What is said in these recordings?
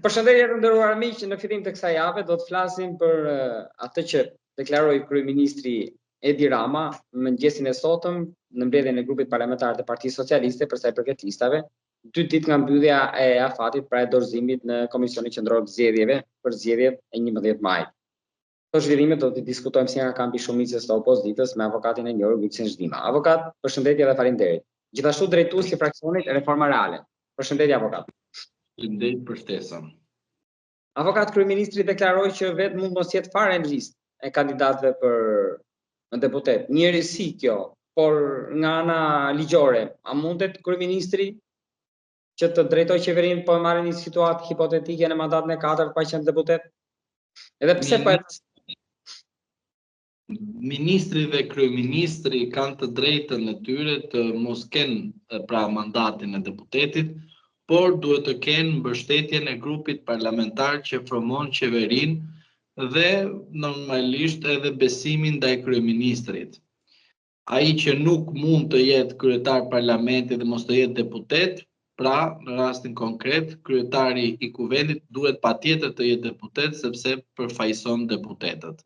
Përshëndetje të nderuar miq, në fillim të kësaj jave do të flasim për atë që deklaroi kryeministri Edi Rama mëngjesin e sotëm në mbledhjen e grupit parlamentar të Partisë Socialiste për sa i përket listave, dy ditë nga mbyllja e afatit pra e dorëzimit në Komisionin Qendror të Zgjedhjeve për zgjedhjet e 11 majit. Këto zhvillime do t'i diskutojmë si nga kampi i shumicës të opozitës me avokatin e njohur Vilson Dhima. Avokat, përshëndetje dhe faleminderit. Gjithashtu drejtues i fraksionit Reforma Reale. Përshëndetje avokat. Faleminderit për ftesën. Avokat, kryeministri deklaroi që vetë mund mos jetë fare në listë e kandidatëve për në deputet. Një risi kjo, por nga ana ligjore, a mundet kryeministri që të drejtojë qeverinë po e marrim një situatë hipotetike në mandatin e katërt pa qenë deputet? Edhe pse po e Ministri dhe kryeministri kanë të drejtën e tyre të mos kenë pra mandatin e deputetit, por duhet të kenë mbështetjen e grupit parlamentar që formon qeverinë dhe normalisht edhe besimin ndaj kryeministrit. Ai që nuk mund të jetë kryetar parlamenti dhe mos të jetë deputet, pra në rastin konkret, kryetari i kuvendit duhet patjetër të jetë deputet sepse përfaqëson deputetët.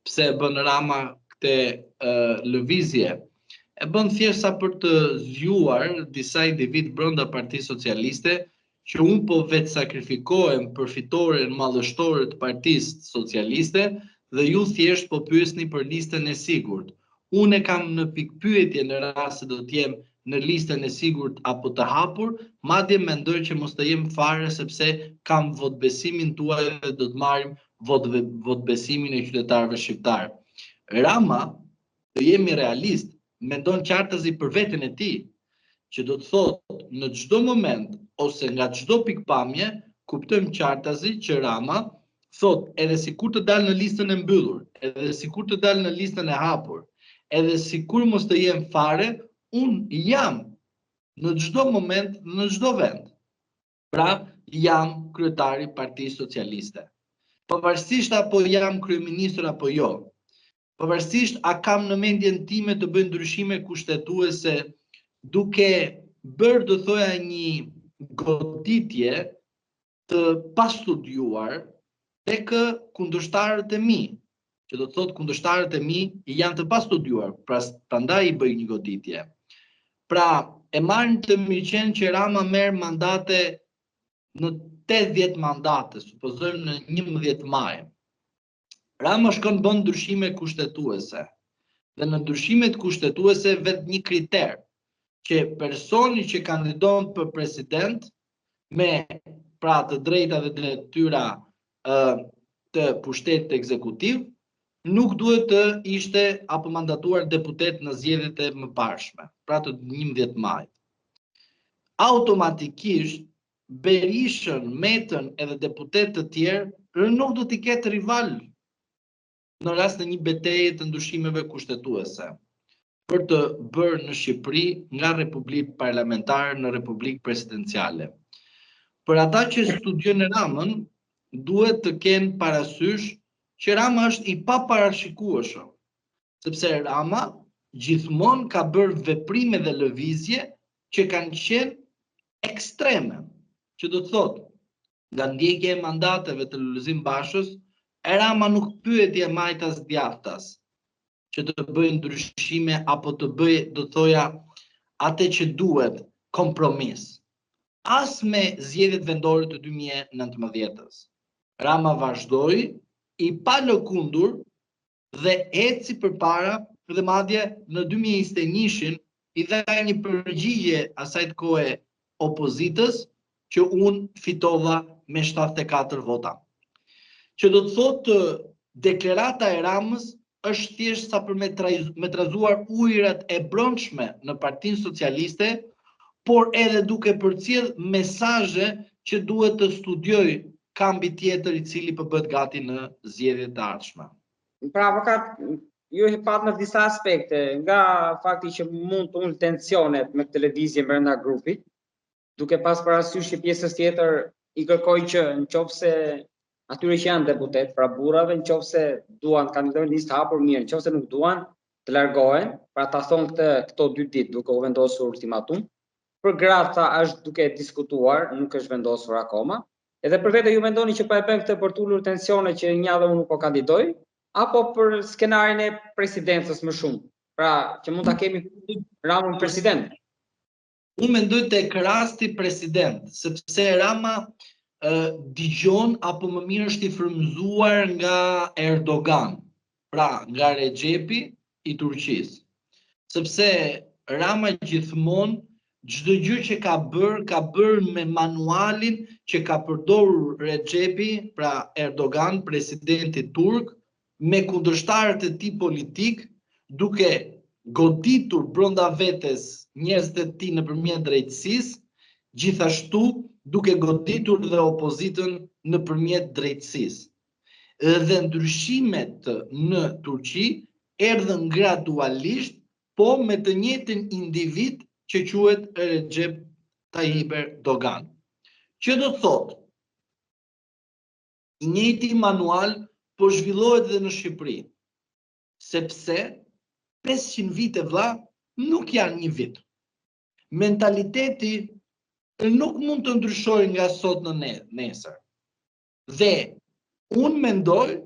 Pse e bën Rama këtë lëvizje? E bën thjesht sa për të zgjuar disa individë brenda Partisë Socialiste që unë po vetësakrifikohem për fitoren madhështore të Partisë Socialiste dhe ju thjesht po pyesni për listën e sigurt. Unë e kam në pikëpyetje në rast se do të jem në listën e sigurt apo të hapur, madje mendoj që mos të jem fare sepse kam votëbesimin tuaj dhe do të marrim votëbesimin e qytetarëve shqiptarë. Rama të jemi realist, mendon qartazi për veten e tij, që do të thotë në çdo moment ose nga çdo pikëpamje, kuptojmë qartazi që Rama thotë edhe sikur të dal në listën e mbyllur, edhe sikur të dal në listën e hapur, edhe sikur mos të jem fare, unë jam në çdo moment, në çdo vend. Pra, jam kryetari i Partisë Socialiste. Pavarësisht apo jam kryeministër apo jo, Pavarësisht a kam në mendjen time të bëj ndryshime kushtetuese duke bërë do thoja një goditje të pastudiuar tek kundërshtarët e mi, që do të thotë kundërshtarët e mi janë të pastudiuar, pra prandaj i bëj një goditje. Pra, e marrim të mirëqenë që Rama merr mandate në 80 mandate, supozojmë në 11 maj. Rama shkon bën ndryshime kushtetuese. Dhe në ndryshimet kushtetuese vë një kriter që personi që kandidon për president me pra të drejta dhe detyra ë të pushtetit ekzekutiv nuk duhet të ishte apo mandatuar deputet në zgjedhjet e mëparshme, pra të 11 majit. Automatikisht Berishën, Metën edhe deputetë të tjerë nuk do t'i ketë rival në rast të një beteje të ndryshimeve kushtetuese për të bërë në Shqipëri nga republikë parlamentare në republikë presidenciale. Për ata që studiojnë Ramën, duhet të kenë parasysh që Rama është i paparashikueshëm, sepse Rama gjithmonë ka bërë veprime dhe lëvizje që kanë qenë ekstreme, që do të thotë, nga ndjekja e mandateve të Lulzim Bashës, e Rama nuk pyeti e majtas djathtas, që të bëjë ndryshime apo të bëjë, do të thoja, atë që duhet, kompromis. As me zgjedhjet vendore të 2019-ës. Rama vazhdoi i palëkundur dhe eci përpara dhe madje në 2021-shin i dha një përgjigje asaj të kohe opozitës që unë fitova me 74 vota. Që do të thotë deklarata e Ramës është thjesht sa për me, me trazuar ujërat e brendshme në Partinë Socialiste, por edhe duke përcjell mesazhe që duhet të studiojë kampi tjetër i cili po bëhet gati në zgjedhjet e ardhshme. Pra, avokat, ju e patë në disa aspekte, nga fakti që mund të ulë tensionet me këtë lëvizje brenda grupit, duke pas parasysh që pjesës tjetër i kërkoi që në qoftë se atyre që janë deputet, pra burrave, në qoftë se duan të kandidojnë listë hapur mirë, në qoftë se nuk duan të largohen, pra ta thonë këtë këto dy ditë duke u vendosur ultimatum. Për gratë tha është duke diskutuar, nuk është vendosur akoma. Edhe për vete ju mendoni që po e bën këtë për të ulur tensione që një dhe unë nuk po kandidoj, apo për skenarin e presidencës më shumë? Pra, që mund ta kemi Ramën president. Unë mendoj tek rasti president, sepse Rama dëgjon apo më mirë është i frymëzuar nga Erdogan, pra nga Rexhepi i Turqisë. Sepse Rama gjithmonë çdo gjë që ka bërë, ka bërë me manualin që ka përdorur Rexhepi, pra Erdogan, presidenti turk, me kundërshtarët e tij politikë, duke goditur brenda vetes njerëzit e tij nëpërmjet drejtësisë, gjithashtu duke goditur dhe opozitën nëpërmjet drejtësisë. Dhe ndryshimet në Turqi erdhën gradualisht, po me të njëjtin individ që quhet Rexhep Tayyip Erdogan. Që do të thotë, I njëjti manual po zhvillohet dhe në Shqipëri, sepse 500 vite vlla nuk janë një vit. Mentaliteti nuk mund të ndryshojë nga sot në nesër. Dhe unë mendoj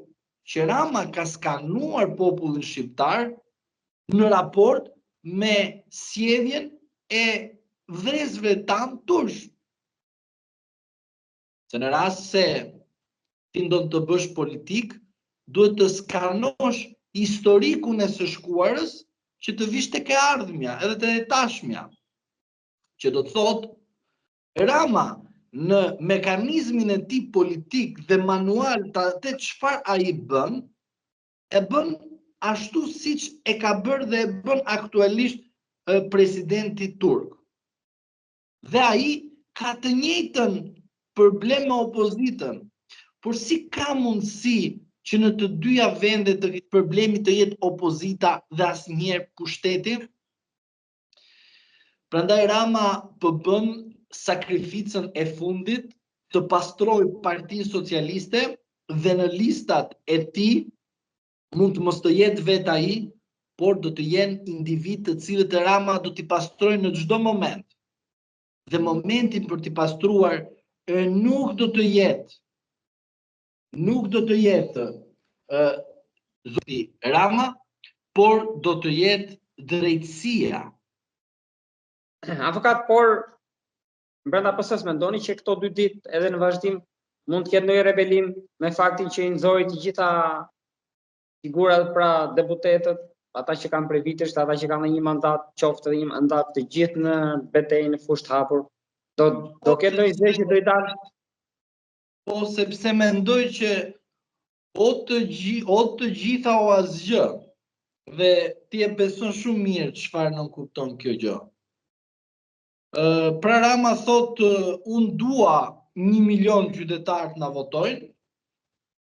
që Rama ka skanuar popullin shqiptar në raport me sjelljen e vëllezërve tanë turq. Se në rast se ti do të bësh politikë, duhet të skanosh historikun e së shkuarës që të vish tek e ardhmja edhe te e tashmja. Që do të thotë, Rama në mekanizmin e tij politik dhe manual të atë çfarë ai bën, e bën ashtu siç e ka bërë dhe e bën aktualisht presidenti turk. Dhe ai ka të njëjtën problem me opozitën. Por si ka mundësi që në të dyja vendet të problemi të jetë opozita dhe asnjëherë pushteti? Prandaj Rama po bën sakrificën e fundit të pastrojë Partinë Socialiste dhe në listat e tij Mund të mos të jetë vetë ai, por do të jenë individë të cilët Rama do t'i pastrojë në çdo moment. Dhe momentin për t'i pastruar e nuk do të jetë nuk do të jetë ë zoti Rama, por do të jetë drejtësia. Avokat, por brenda PS-së mendoni që këto dy ditë edhe në vazhdim mund të ketë ndonjë rebelim me faktin që i nxori të gjitha figurat pra deputetët, ata që kanë prej vitesh, ata që kanë një mandat, qoftë edhe një mandat të gjithë në betejë në fushë të hapur. Do do ketë ndonjë zë që do i dalë? Po sepse mendoj që o të gji, o të gjitha o asgjë. Dhe ti e beson shumë mirë çfarë nënkupton kjo gjë. Pra Rama thotë unë dua 1 milion qytetarë të na votojnë,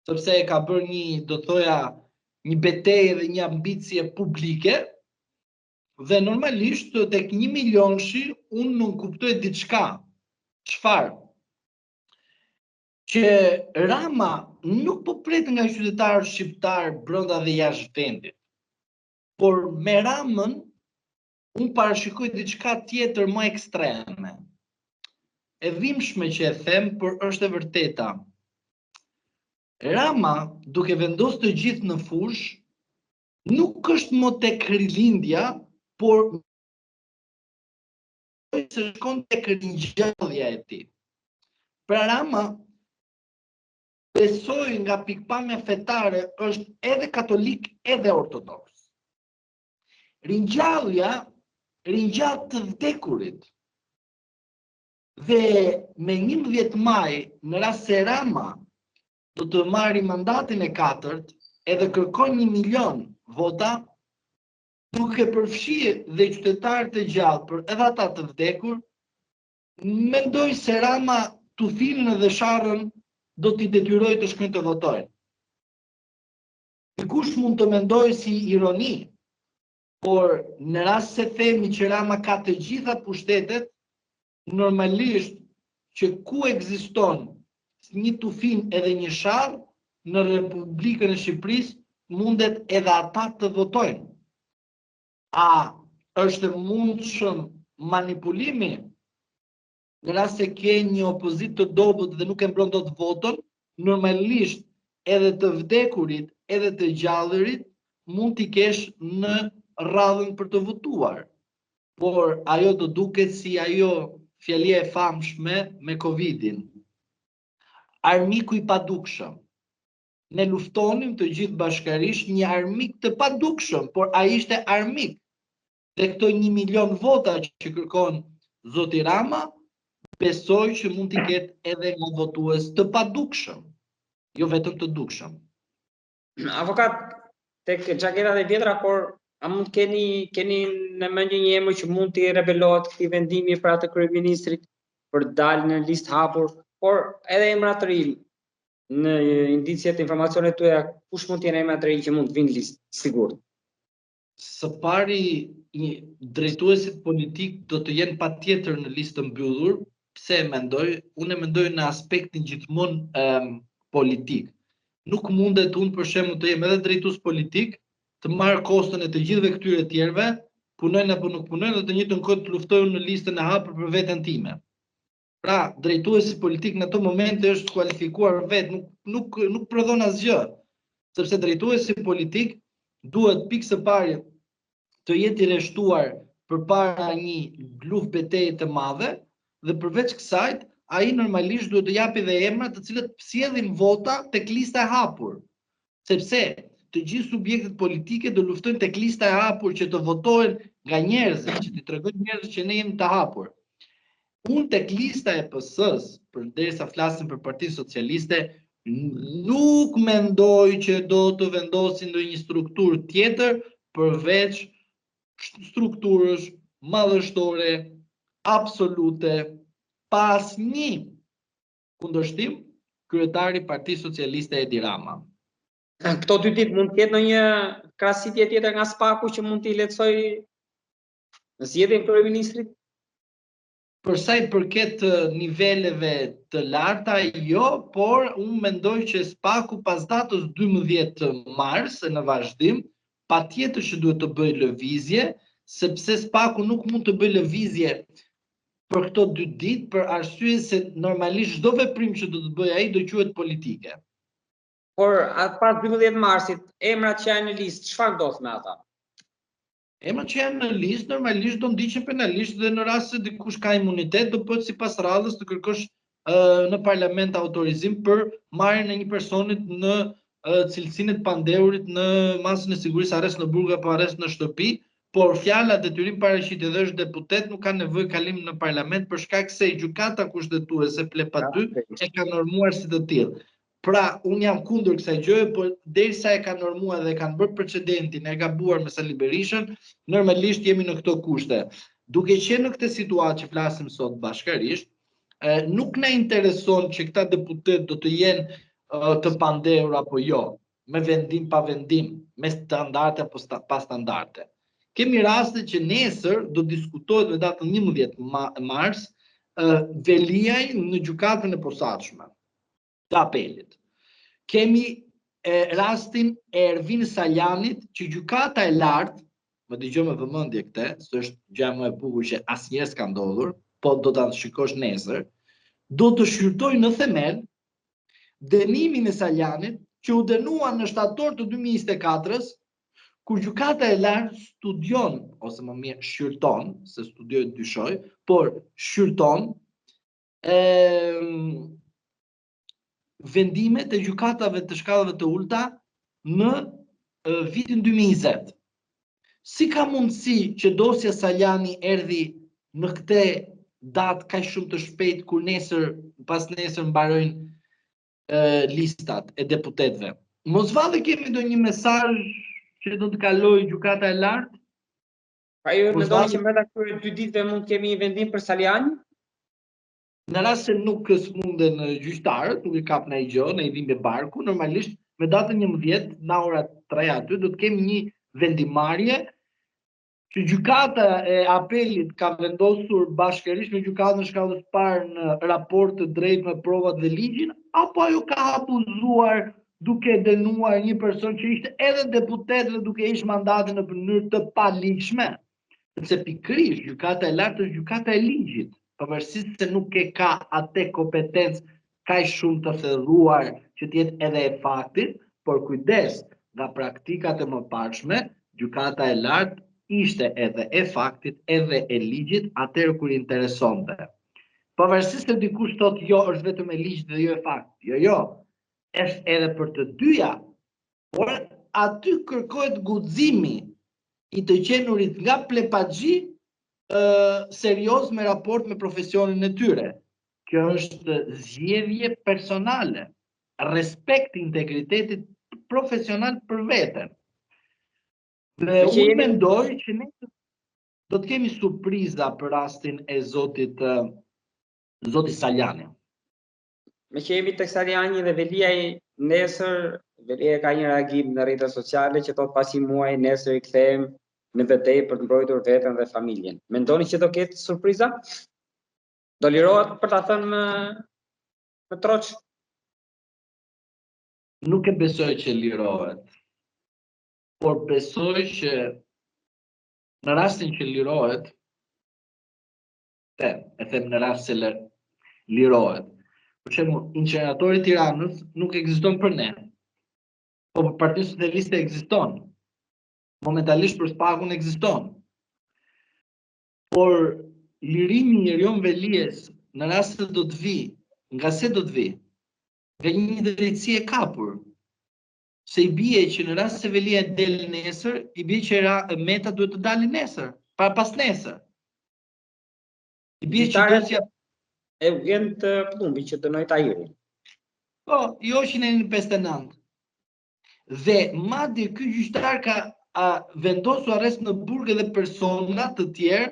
sepse e ka bërë një, do thoja, një betejë dhe një ambicie publike, dhe normalisht tek 1 milionshi unë nënkuptoj diçka. Çfarë? Që Rama nuk po pret nga qytetarët shqiptarë brenda dhe jashtë vendit. Por me Ramën Unë parashikoj diçka tjetër më ekstreme. E dhimbshme që e them, por është e vërteta. Rama, duke vendosur të gjithë në fushë, nuk është më tek rilindja, por se shkon tek ringjallja e tij. Pra Rama, besoj nga pikëpamja fetare është edhe katolik edhe ortodoks. Ringjallja ringjall të vdekurit. Dhe me 11 maj, në rast se Rama do të marri mandatin e katërt, edhe kërkon 1 milion vota, duke përfshirë dhe qytetarët e gjallë, por edhe ata të vdekur, mendoj se Rama tufinën dhe sharrën do t'i detyrojë të shkojnë të votojnë. Dikush mund të mendojë si ironi, por në rast se themi që Rama ka të gjitha pushtetet, normalisht që ku ekziston një tufinë edhe një sharrë në Republikën e Shqipërisë, mundet edhe ata të votojnë. A është mundshëm manipulimi? Në rast se ke një opozitë të dobët dhe nuk e mbron dot votën, normalisht edhe të vdekurit, edhe të gjallërit mund t'i kesh në radhën për të votuar. Por ajo do duket si ajo fjalia e famshme me Covidin. Armiku i padukshëm. Ne luftonim të gjithë bashkarisht një armik të padukshëm, por ai ishte armik. Dhe këto 1 milion vota që kërkon zoti Rama, besoj që mund t'i ketë edhe nga votues të padukshëm, jo vetëm të dukshëm. Avokat, tek xhaketat e vjetra, por a mund të keni keni në mendje një emër që mund t'i rebelohet këtij vendimi pra të kryeministrit për të dalë në listë hapur, por edhe emra të rinj në indiciet, informacionet tuaja, kush mund të jenë emra të rinj që mund të vinë në listë sigurt? Së pari, një, drejtuesit politikë do të jenë patjetër në listë të mbyllur, pse e mendoj? Unë e mendoj në aspektin gjithmonë um, politik. Nuk mundet unë për shembull të jem edhe drejtues politik, të marr koston e të gjithëve këtyre tjerëve, punojnë apo nuk punojnë dhe të njëjtën kohë të luftoj unë në listën e hapur për veten time. Pra, drejtuesi politik në ato momente është skualifikuar vetë, nuk nuk nuk prodhon asgjë, sepse drejtuesi politik duhet pikë së pari të jetë i rreshtuar përpara një luftë beteje të madhe dhe përveç kësaj, ai normalisht duhet të japi dhe emra të cilët sjellin vota tek lista e hapur. Sepse të gjithë subjektet politike do luftojnë tek lista e hapur që të votohen nga njerëzit, që t'i tregojnë njerëzit që ne jemi të hapur. Unë tek lista e PS-së, përderisa flasim për Partinë Socialiste, nuk mendoj që do të vendosin ndonjë strukturë tjetër përveç strukturës madhështore absolute pa asnjë kundërshtim kryetari i Partisë Socialiste Edi Rama. Këto dy ditë mund të ketë ndonjë krasitje tjetër nga SPAK-u që mund t'i lehtësojë zgjedhjen kryeministrit? Për sa i përket niveleve të larta, jo, por unë mendoj që SPAK-u pas datës 12 mars e në vazhdim, patjetër që duhet të bëjë lëvizje, sepse SPAK-u nuk mund të bëjë lëvizje për këto dy ditë, për arsye se normalisht çdo veprim që do të bëjë ai do quhet politike. Por pas 12 marsit, emrat që janë në listë, çfarë ndodh me ata? Emrat që janë në listë normalisht do ndiqen penalisht dhe në rast se dikush ka imunitet do bëhet sipas radhës të kërkosh në parlament autorizim për marrjen e një personit në cilësinë e të pandehurit në masën e sigurisë arrest në burg apo arrest në shtëpi, por fjala detyrim paraqitje dhe është deputet nuk ka nevojë kalim në parlament për shkak se gjykata kushtetuese plepa 2 e ka normuar si të tillë. Pra, unë jam kundër kësaj gjëje, por derisa e kanë normuar dhe kanë bërë precedentin e gabuar me Sali Berishën, normalisht jemi në këto kushte. Duke qenë në këtë situatë që flasim sot bashkërisht, nuk na intereson që këta deputetë do të jenë të pandehur apo jo, me vendim pa vendim, me standarde apo sta, pa standarde. Kemi raste që nesër do diskutohet me datën 11 mars Veliaj në gjykatën e posaçme. të apelit. Kemi e, rastin e Ervin Salianjit që gjykata e lartë, më dëgjo me vëmendje këtë, se është gjëja më e bukur që asnjëherë s'ka ndodhur, po do ta shikosh nesër, do të shqyrtojë në themel dënimin e Salianjit që u dënua në shtator të 2024-ës, kur gjykata e lartë studion ose më mirë shqyrton, se studioj dyshoj, por shqyrton e, vendimet e gjykatave të shkallëve të ulta në vitin 2020. Si ka mundësi që dosja Salianji erdhi në këtë datë kaq shumë të shpejtë kur nesër, pasnesër mbarojnë e, listat e deputetëve? Mos vallë kemi ndonjë mesazh që do të kalojë gjykata e lartë? Pa ju mendoni që brenda këtyre dy ditëve mund të kemi një vendim për Salianjin? Në rast se nuk sëmunden gjyqtarët, nuk i kap ndonjë gjë, ndonjë dhimbje barku, normalisht me datën 11 në ora 3 aty do të kemi një vendimmarrje që gjykata e apelit ka vendosur bashkërisht me gjykatën e shkallës parë në raport të drejtë me provat dhe ligjin, apo ajo ka abuzuar duke dënuar një person që ishte edhe deputet dhe duke hequr mandatin në mënyrë të paligjshme. Sepse pikërisht gjykata e lartë është gjykata e ligjit. Pavarësisht se nuk e ka atë kompetencë kaq shumë të thelluar që të jetë edhe e faktit, por kujdes, nga praktikat e mëparshme, Gjykata e Lartë ishte edhe e faktit edhe e ligjit atëherë kur interesonte. Pavarësisht se dikush thotë jo është vetëm e ligjit dhe jo e faktit. Jo, jo. Është edhe për të dyja. Por aty kërkohet guximi i të qenurit nga plepaxhi serioz me raport me profesionin e tyre. Kjo është zgjedhje personale, respekt i integritetit profesional për veten. Dhe unë jemi... mendoj që ne do të kemi surpriza për rastin e zotit zoti Salianji. Meqë jemi tek Salianji dhe Veliaj nesër, Veliaj ka një reagim në rrjetet sociale që thotë pas një muaji nesër rikthehem në betejë për të mbrojtur veten dhe familjen. Mendoni që do ketë surpriza? Do lirohet për ta thënë më më troç? Nuk e besoj që lirohet. Por besoj që në rastin që lirohet, them, e them në rast se lirohet. Për shembull, inceneratori i Tiranës nuk ekziston për ne. Po për Partinë Socialiste ekziston. Momentalisht për SPAK-un ekziston. Por lirimi i Erion Veliajt në rast se do të vijë, nga se do të vijë? Nga një drejtësi e kapur. Se i bie që në rast se Veliaj del nesër, i bie që Meta duhet të dali nesër, para pas nesër. I bie që dosja e Eugent Pëllumbit që dënoi Tahirin. Po, i hoqi nenin 59. Dhe madje ky gjyqtar ka a, vendosur arrest në burg edhe persona të tjerë,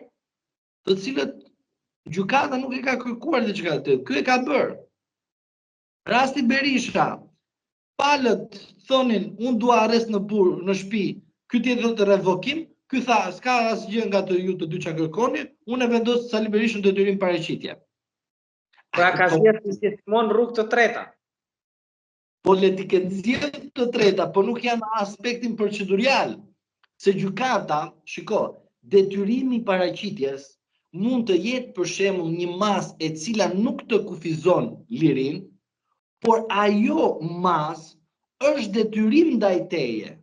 të cilët gjykata nuk e ka kërkuar diçka të tillë. Ky e ka bërë. Rasti Berisha, palët thonin, unë dua arrest në burg, në shtëpi, ky tjetër thotë revokim, ky tha, s'ka asgjë nga të ju të dy ça kërkoni, unë e vendos Sali Berishën detyrim paraqitje. Pra ka zgjedhur gjithmonë rrugë të treta. Po le t'i ketë zgjedhur të treta, po nuk janë në aspektin procedurial, se gjykata, shiko, detyrimi i paraqitjes mund të jetë për shembull një masë e cila nuk të kufizon lirinë, por ajo masë është detyrim ndaj teje.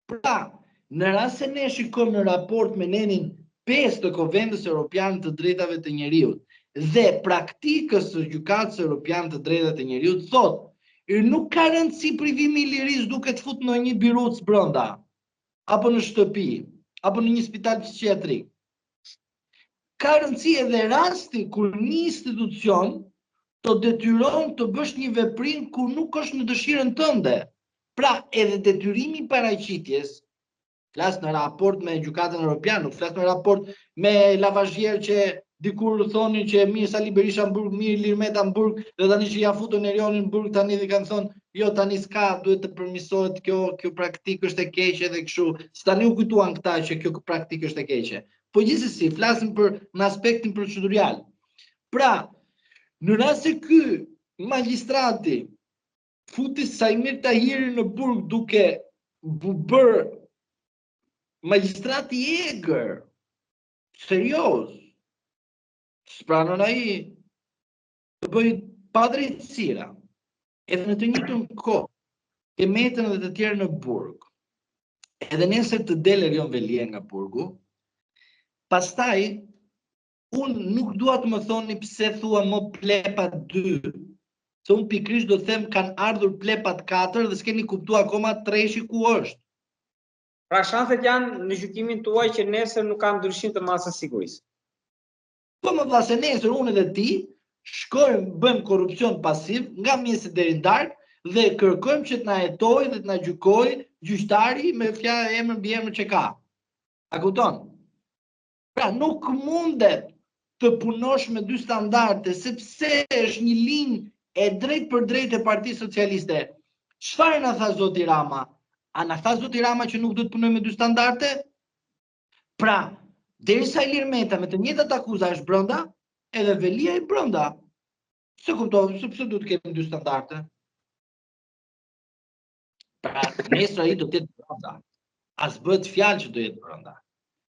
Pra, në rast se ne shikojmë në raport me nenin 5 të Konventës Europiane të Drejtave të Njeriut dhe praktikës së Gjykatës Europiane të Drejtave të Njeriut thotë, nuk ka rëndësi privimi i lirisë duke të fut në një biruc brenda, apo në shtëpi, apo në një spital psikiatrik. Ka rëndësi edhe rasti kur një institucion të detyron të bësh një veprim kur nuk është në dëshirën tënde. Pra, edhe detyrimi i paraqitjes, flas në raport me Gjykatën Europiane, nuk flas në raport me lavazhierë që dikur thonin që mirë Sali Berisha në burg, mirë Ilir Meta në burg, dhe tani që ja futën Erionin në burg tani dhe kanë thonë, jo tani s'ka, duhet të përmirësohet kjo kjo praktikë është e keqe dhe kështu. Se tani u kujtuan këta që kjo praktikë është e keqe. Po gjithsesi, flasim për në aspektin procedurial. Pra, në rast se ky magjistrati futi Saimir Tahirin në burg duke bërë magjistrat i egër, serioz, s'pranon ai të bëjë padrejtësira, edhe në të njëjtën kohë, ke Metën dhe të tjerë në burg, edhe nesër të del Erion Veliaj nga burgu, pastaj Unë nuk dua të më thoni pse thua më plepa 2, se unë pikërisht do të them kanë ardhur plepat 4 dhe s'keni kuptuar akoma treshi ku është. Pra shanset janë në gjykimin tuaj që nesër nuk ka ndryshim të masës sigurisë. Po më vlla se nesër unë edhe ti shkojmë bëjmë korrupsion pasiv nga mëngjesi deri në darkë dhe kërkojmë që të na hetojë dhe të na gjykojë gjyqtari me fjalë emër mbiemër që ka. A kupton? Pra nuk mundet të punosh me dy standarde, sepse është një linjë e drejtpërdrejtë e Partisë Socialiste. Çfarë na tha zoti Rama? A na tha zoti Rama që nuk do të punojë me dy standarde? Pra, derisa Ilir Meta me të njëjtat akuza është brenda, edhe Veliaj brenda. S'e kuptoj, sepse duhet të kemi dy standarde. Pra, nesër ai do të jetë brenda. As bëhet fjalë që do jetë brenda.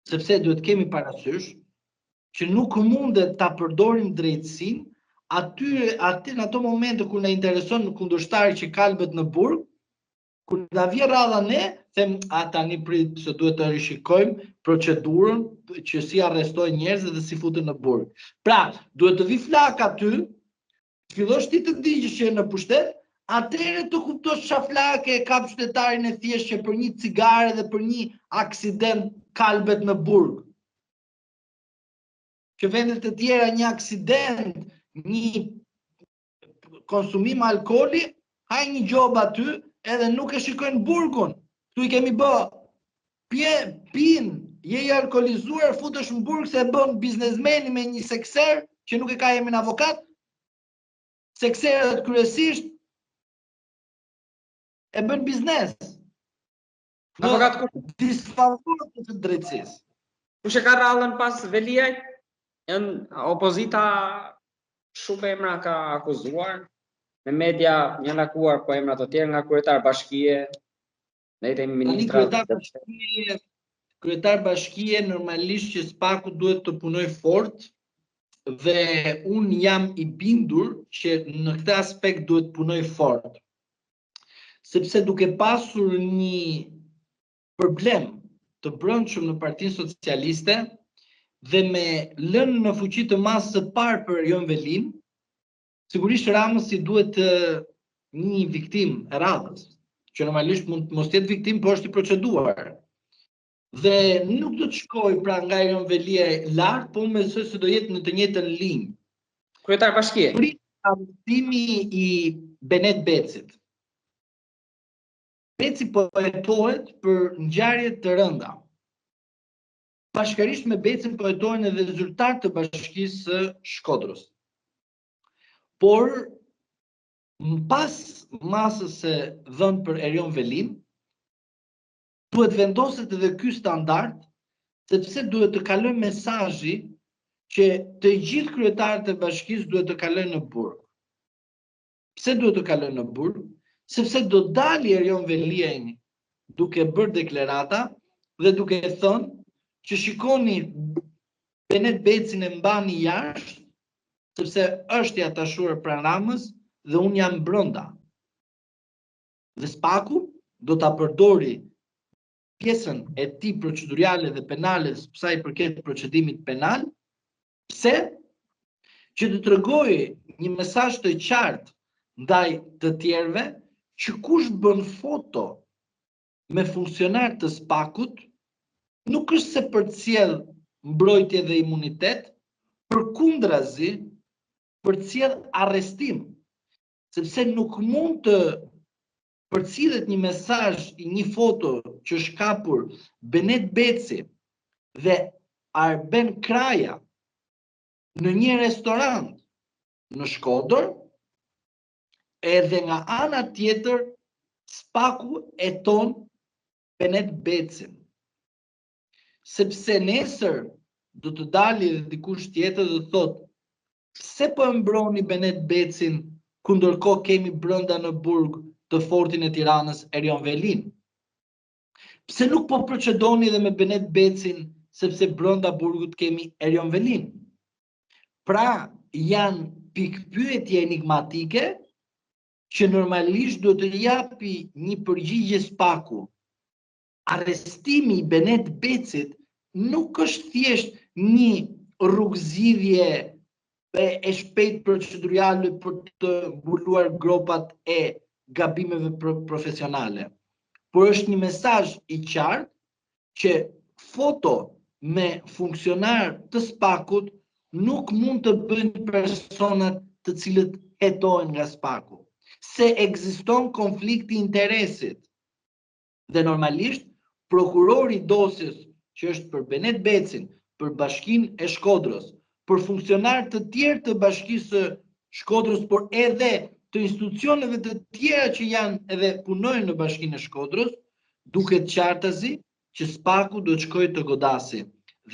Sepse duhet kemi parasysh Që nuk mundet ta përdorim drejtësinë aty aty në ato momente kur na intereson kundërshtari që kalbet në burg, kur na vjen radha ne, them a tani prit se duhet të rishikojmë procedurën që si arrestojnë njerëzit dhe si futen në burg. Pra, duhet të vi flaka aty, të fillosh ti të digjesh që je në pushtet, atëherë të kuptosh ça flake e kap qytetarin e thjeshtë që për një cigare dhe për një aksident kalbet në burg. Që vendet të tjera një aksident, një konsumim alkooli, haj një gjobë aty edhe nuk e shikojnë burgun. Këtu i kemi bë pje, pin, je i alkoolizuar, futesh në burg se e bën biznesmeni me një sekser që nuk e ka emrin avokat. Sekserët kryesisht e bën biznes. Avokat ku disfavor të të drejtësisë. Kush e ka radhën pas Veliajt? Janë opozita shumë emra ka akuzuar. Në media janë lakuar po emra të tjerë nga kryetar bashkie, ne i themi ministra. Kryetar bashkie, kryetar bashkie normalisht që SPAK-u duhet të punojë fort dhe unë jam i bindur që në këtë aspekt duhet të punojë fort. Sepse duke pasur një problem të brendshëm në Partinë Socialiste dhe me lënë në fuqi të masës së parë për Erion Velinë, sigurisht Ramës i duhet një viktimë e radhës, që normalisht mund të mos jetë viktimë, por është i proceduar. Dhe nuk do të shkojë pra nga Erion Veliaj lart, po unë besoj se do jetë në të njëjtën linjë. Kryetar bashkie. Prit arrestimi i Benet Becit. Beci po hetohet për ngjarje të rënda. Bashkërisht me Becin po hetohen edhe zyrtarë të bashkisë së Shkodrës. Por pas masës së dhënë për Erion Velinë, duhet vendoset edhe ky standard, sepse duhet të kalojë mesazhi që të gjithë kryetarët e bashkisë duhet të kalojnë në burg. Pse duhet të kalojnë në burg? Sepse do dali Erion Veliaj duke bërë deklarata dhe duke thënë që shikoni Benet Becin e mbani jashtë, sepse është i atashuar pranë Ramës dhe unë jam brenda. Dhe SPAK-u do ta përdori pjesën e tij proceduriale dhe penale sa i përket procedimit penal, pse? Që të tregojë një mesazh të qartë ndaj të tjerëve që kush bën foto me funksionarë të SPAK-ut nuk është se përcjell mbrojtje dhe imunitet, përkundrazi përcjell arrestim. Sepse nuk mund të përcillet një mesazh i një foto që është kapur Benet Beci dhe Arben Kraja në një restorant në Shkodër, edhe nga ana tjetër SPAK-u heton Benet Becin. Sepse nesër do të dali dhe dikush tjetër dhe thotë Pse po e mbroni Benet Becin ku ndërkohë kemi brenda në burg të fortin e Tiranës Erion Velinë? Pse nuk po procedoni dhe me Benet Becin sepse brenda burgut kemi Erion Velinë? Pra, janë pikëpyetje enigmatike që normalisht duhet të japi një përgjigje SPAK-u. Arrestimi i Benet Becit nuk është thjesht një rrugëzgjidhje e shpejtë proceduriale për të mbuluar gropat e gabimeve profesionale, por është një mesazh i qartë që foto me funksionarë të SPAK-ut nuk mund të bëjnë personat të cilët hetohen nga SPAK-u, se ekziston konflikti i interesit. Dhe normalisht, prokurori i dosjes që është për Benet Becin, për Bashkinë e Shkodrës, për funksionarë të tjerë të Bashkisë së Shkodrës, por edhe të institucioneve të tjera që janë edhe punojnë në Bashkinë e Shkodrës, duket qartazi që SPAK-u duhet të shkojë të godasi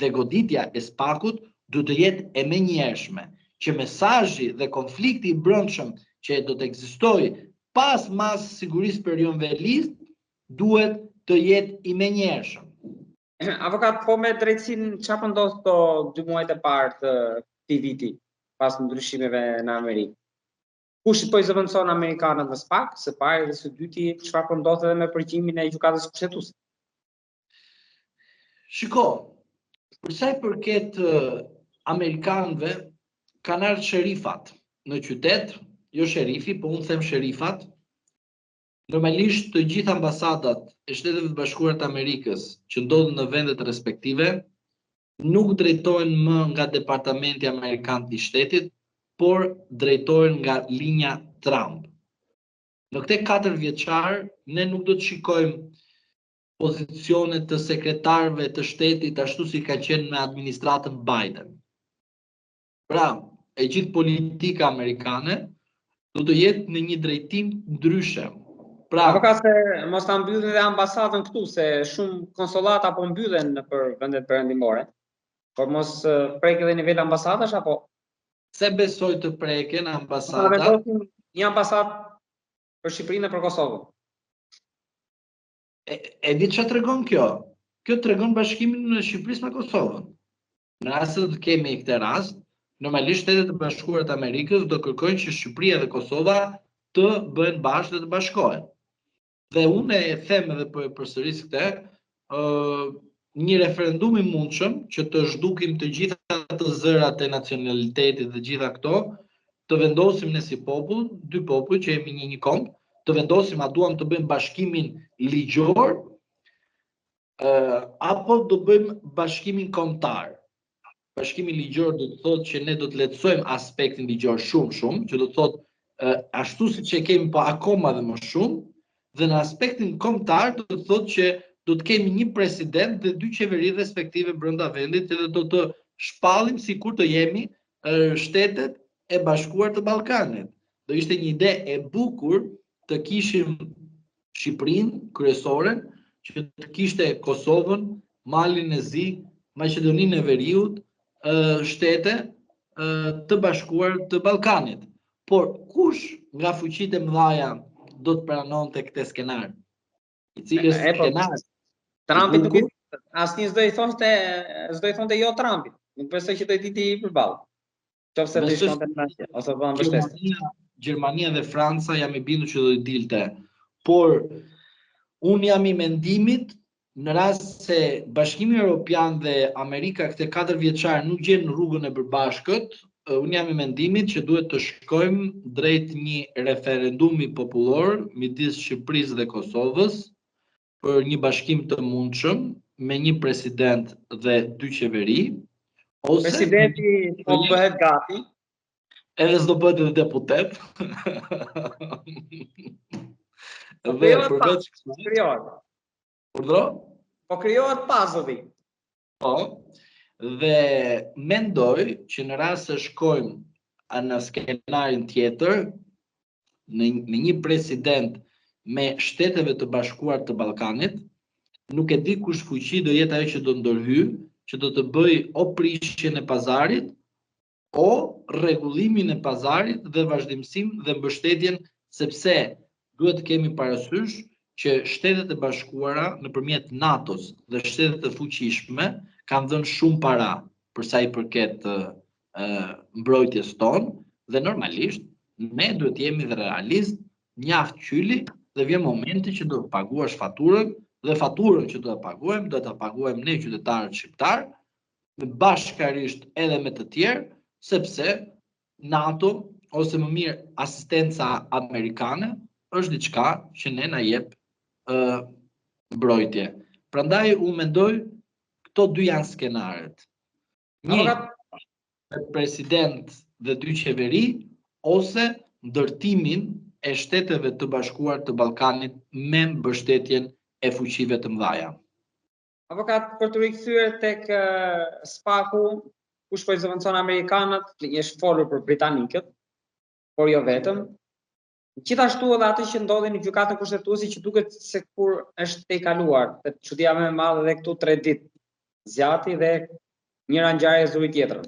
dhe goditja e SPAK-ut duhet të jetë e menjëhershme, që mesazhi dhe konflikti i brendshëm që do të ekzistojë pas masës së sigurisë për Erion Velinë duhet të jetë i menjëhershëm. Avokat, po me drejtësinë, ça po ndodh këto dy muajt e parë të këtij viti, pas ndryshimeve në Amerikë? Kush po i zëvendëson amerikanët në SPAK, së pari dhe së dyti, çfarë po ndodh edhe me përgjimin e gjykatës kushtetuese? Shiko, për sa i përket amerikanëve, kanë ardhur sherifat në qytet, jo sherifi, po unë them sherifat. Normalisht të gjithë ambasadat e Shteteve të Bashkuara të Amerikës që ndodhen në vendet respektive nuk drejtohen më nga Departamenti Amerikan i Shtetit, por drejtohen nga linja Trump. Në këtë katërvjeçar ne nuk do të shikojmë pozicione të sekretarëve të shtetit ashtu si ka qenë me administratën Biden. Pra, e gjithë politika amerikane do të jetë në një drejtim ndryshe. Pra, Avokat se mos ta mbyllin edhe ambasadën këtu se shumë konsullata po mbyllen nëpër vendet perëndimore. Por mos prek edhe nivel ambasadash apo S'e besoj të preken ambasadat. Një ambasadë për Shqipërinë dhe për Kosovën. E, e di çfarë tregon kjo? Kjo tregon bashkimin e Shqipërisë me Kosovën. Në rast se do të kemi këtë rast, normalisht Shtetet e Bashkuara të Amerikës do kërkojnë që Shqipëria dhe Kosova të bëhen bashkë dhe të bashkohen. Dhe unë e them edhe po e përsëris këtë, ë një referendum i mundshëm që të zhdukim të gjitha të zërat e nacionalitetit dhe gjitha këto, të vendosim ne si popull, dy popuj që jemi një një komb, të vendosim a duam të bëjmë bashkimin ligjor apo do bëjmë bashkimin kombëtar. Bashkimi ligjor do të thotë që ne do të lehtësojmë aspektin ligjor shumë shumë, që do të thotë ashtu siç e kemi po akoma dhe më shumë, dhe në aspektin kombëtar do të thotë që do të kemi një president dhe dy qeveri respektive brenda vendit dhe do të shpallim sikur të jemi shtetet e bashkuar të Ballkanit. Do ishte një ide e bukur të kishim Shqipërinë kryesoren, që të kishte Kosovën, Malin e Zi, Maqedoninë e Veriut, shtete të bashkuar të Ballkanit. Por kush nga fuqitë e mëdha do të pranonte këtë skenar? I cili është po, skenar? Trumpi nuk i asnjë s'do i thoshte, s'do i thonte jo Trumpit. Nuk besoj që do i dilte përballë. Qoftë se do i shkonte në atje, ose do ta mbështeste. Gjermania, Gjermania dhe Franca jam i bindur që do i dilte. Por unë jam i mendimit në rast se Bashkimi Evropian dhe Amerika këtë katërvjeçar nuk gjen rrugën e përbashkët, unë jam i mendimit që duhet të shkojmë drejt një referendumi popullor midis Shqipërisë dhe Kosovës për një bashkim të mundshëm me një president dhe dy qeveri ose presidenti po bëhet gati edhe s'do bëhet edhe deputet. Po dhe përveç kësaj krijohet. Urdhëro? Po krijohet puzzle Po. Dhe mendoj që në rast se shkojmë në skenarin tjetër, në, me një president me shteteve të bashkuar të Ballkanit, nuk e di kush fuqi do jetë ajo që do ndërhyjë, që do të bëjë o prishjen e pazarit, o rregullimin e pazarit dhe vazhdimësinë dhe mbështetjen sepse duhet të kemi parasysh që Shtetet e Bashkuara nëpërmjet NATO-s dhe shtetet e fuqishme kanë dhënë shumë para për sa i përket mbrojtjes tonë dhe normalisht ne duhet të jemi dhe realist, mjaft qyli dhe vjen momenti që do të paguash faturën dhe faturën që do ta paguajmë, do ta paguajmë ne qytetarët shqiptarë, bashkarisht edhe me të tjerë, sepse NATO ose më mirë asistenca amerikane është diçka që ne na jep ë mbrojtje. Prandaj unë mendoj këto dy janë skenaret. Një president dhe dy qeveri ose ndërtimin e shteteve të bashkuar të Ballkanit me mbështetjen e fuqive të mëdha. Avokat, për t'u rikthyer tek SPAK-u, kush po i zëvendëson amerikanët, është folur për britanikët, por jo vetëm. Gjithashtu edhe atë që ndodhi në gjykatën kushtetuese që duket sikur është tejkaluar, dhe çudia më e madhe edhe këtu 3 ditë zgjati dhe njëra ngjarje zuri tjetrën.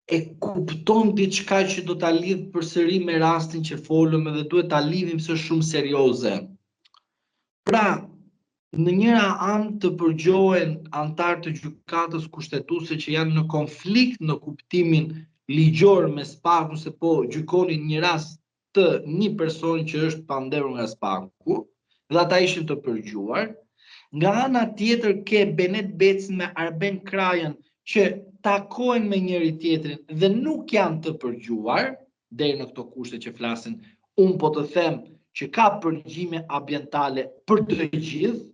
E kupton diçka që do ta lidh përsëri me rastin që folëm edhe duhet ta lidhim se është shumë serioze. Pra, Në njëra anë të përgjohen anëtarë të Gjykatës Kushtetuese që janë në konflikt në kuptimin ligjor me SPAK-un se po gjykonin një rast të një person që është pandehur nga SPAK-u dhe ata ishin të përgjuar. Nga ana tjetër ke Benet Becin me Arben Krajën që takohen me njëri tjetrin dhe nuk janë të përgjuar, deri në këto kushte që flasin, unë po të them që ka përgjime ambientale për të gjithë,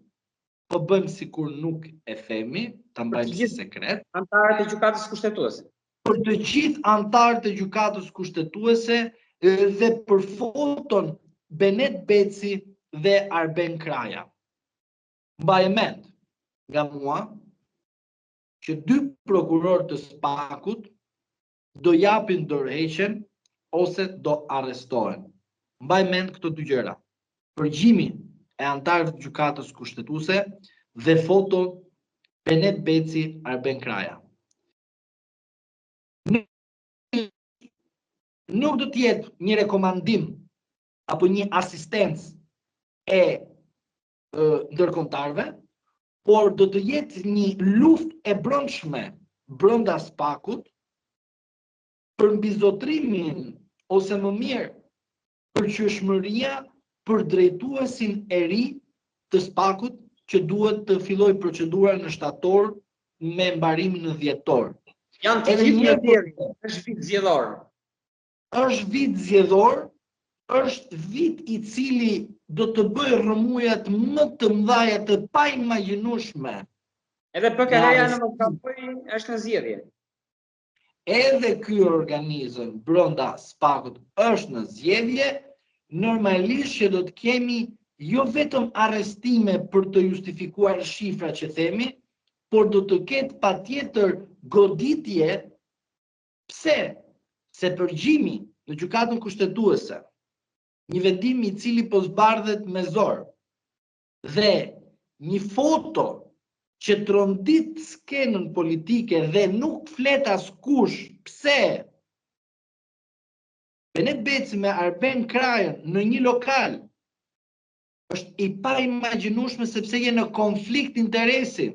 po bëjmë sikur nuk e themi, ta mbajmë si sekret. Anëtarët e Gjykatës Kushtetuese. Për të gjithë anëtarët e Gjykatës Kushtetuese dhe për foton Benet Beci dhe Arben Kraja. Mbaje mend nga mua që dy prokurorë të SPAK-ut do japin dorëheqjen ose do arrestohen. Mbaj mend këto dy gjëra. Përgjimi e anëtarëve të Gjykatës Kushtetuese dhe foto Benet Beci Arben Kraja. Nuk do të jetë një rekomandim apo një asistencë e ndërkombëtarëve, por do të jetë një luftë e brendshme brenda SPAK-ut për mbizotrimin ose më mirë pëlqyeshmëria për drejtuesin e ri të SPAK-ut që duhet të fillojë procedura në shtator me mbarimin në dhjetor. Janë të gjithë në zgjedhje, është vit zgjedhor. Është vit zgjedhor, është vit i cili do të bëjë rrëmujat më të mëdha të paimagjinueshme. Edhe PKR-ja në mos gaboj është në zgjedhje. Edhe ky organizëm brenda SPAK-ut është në zgjedhje, normalisht që do të kemi jo vetëm arrestime për të justifikuar shifra që themi, por do të ketë patjetër goditje Pse? Se përgjimi në Gjykatën Kushtetuese, një vendim i cili po zbardhet me zor dhe një foto që trondit skenën politike dhe nuk flet askush pse Benet Beci me Arben Krajën në një lokal është i paimagjinueshme sepse je në konflikt interesi.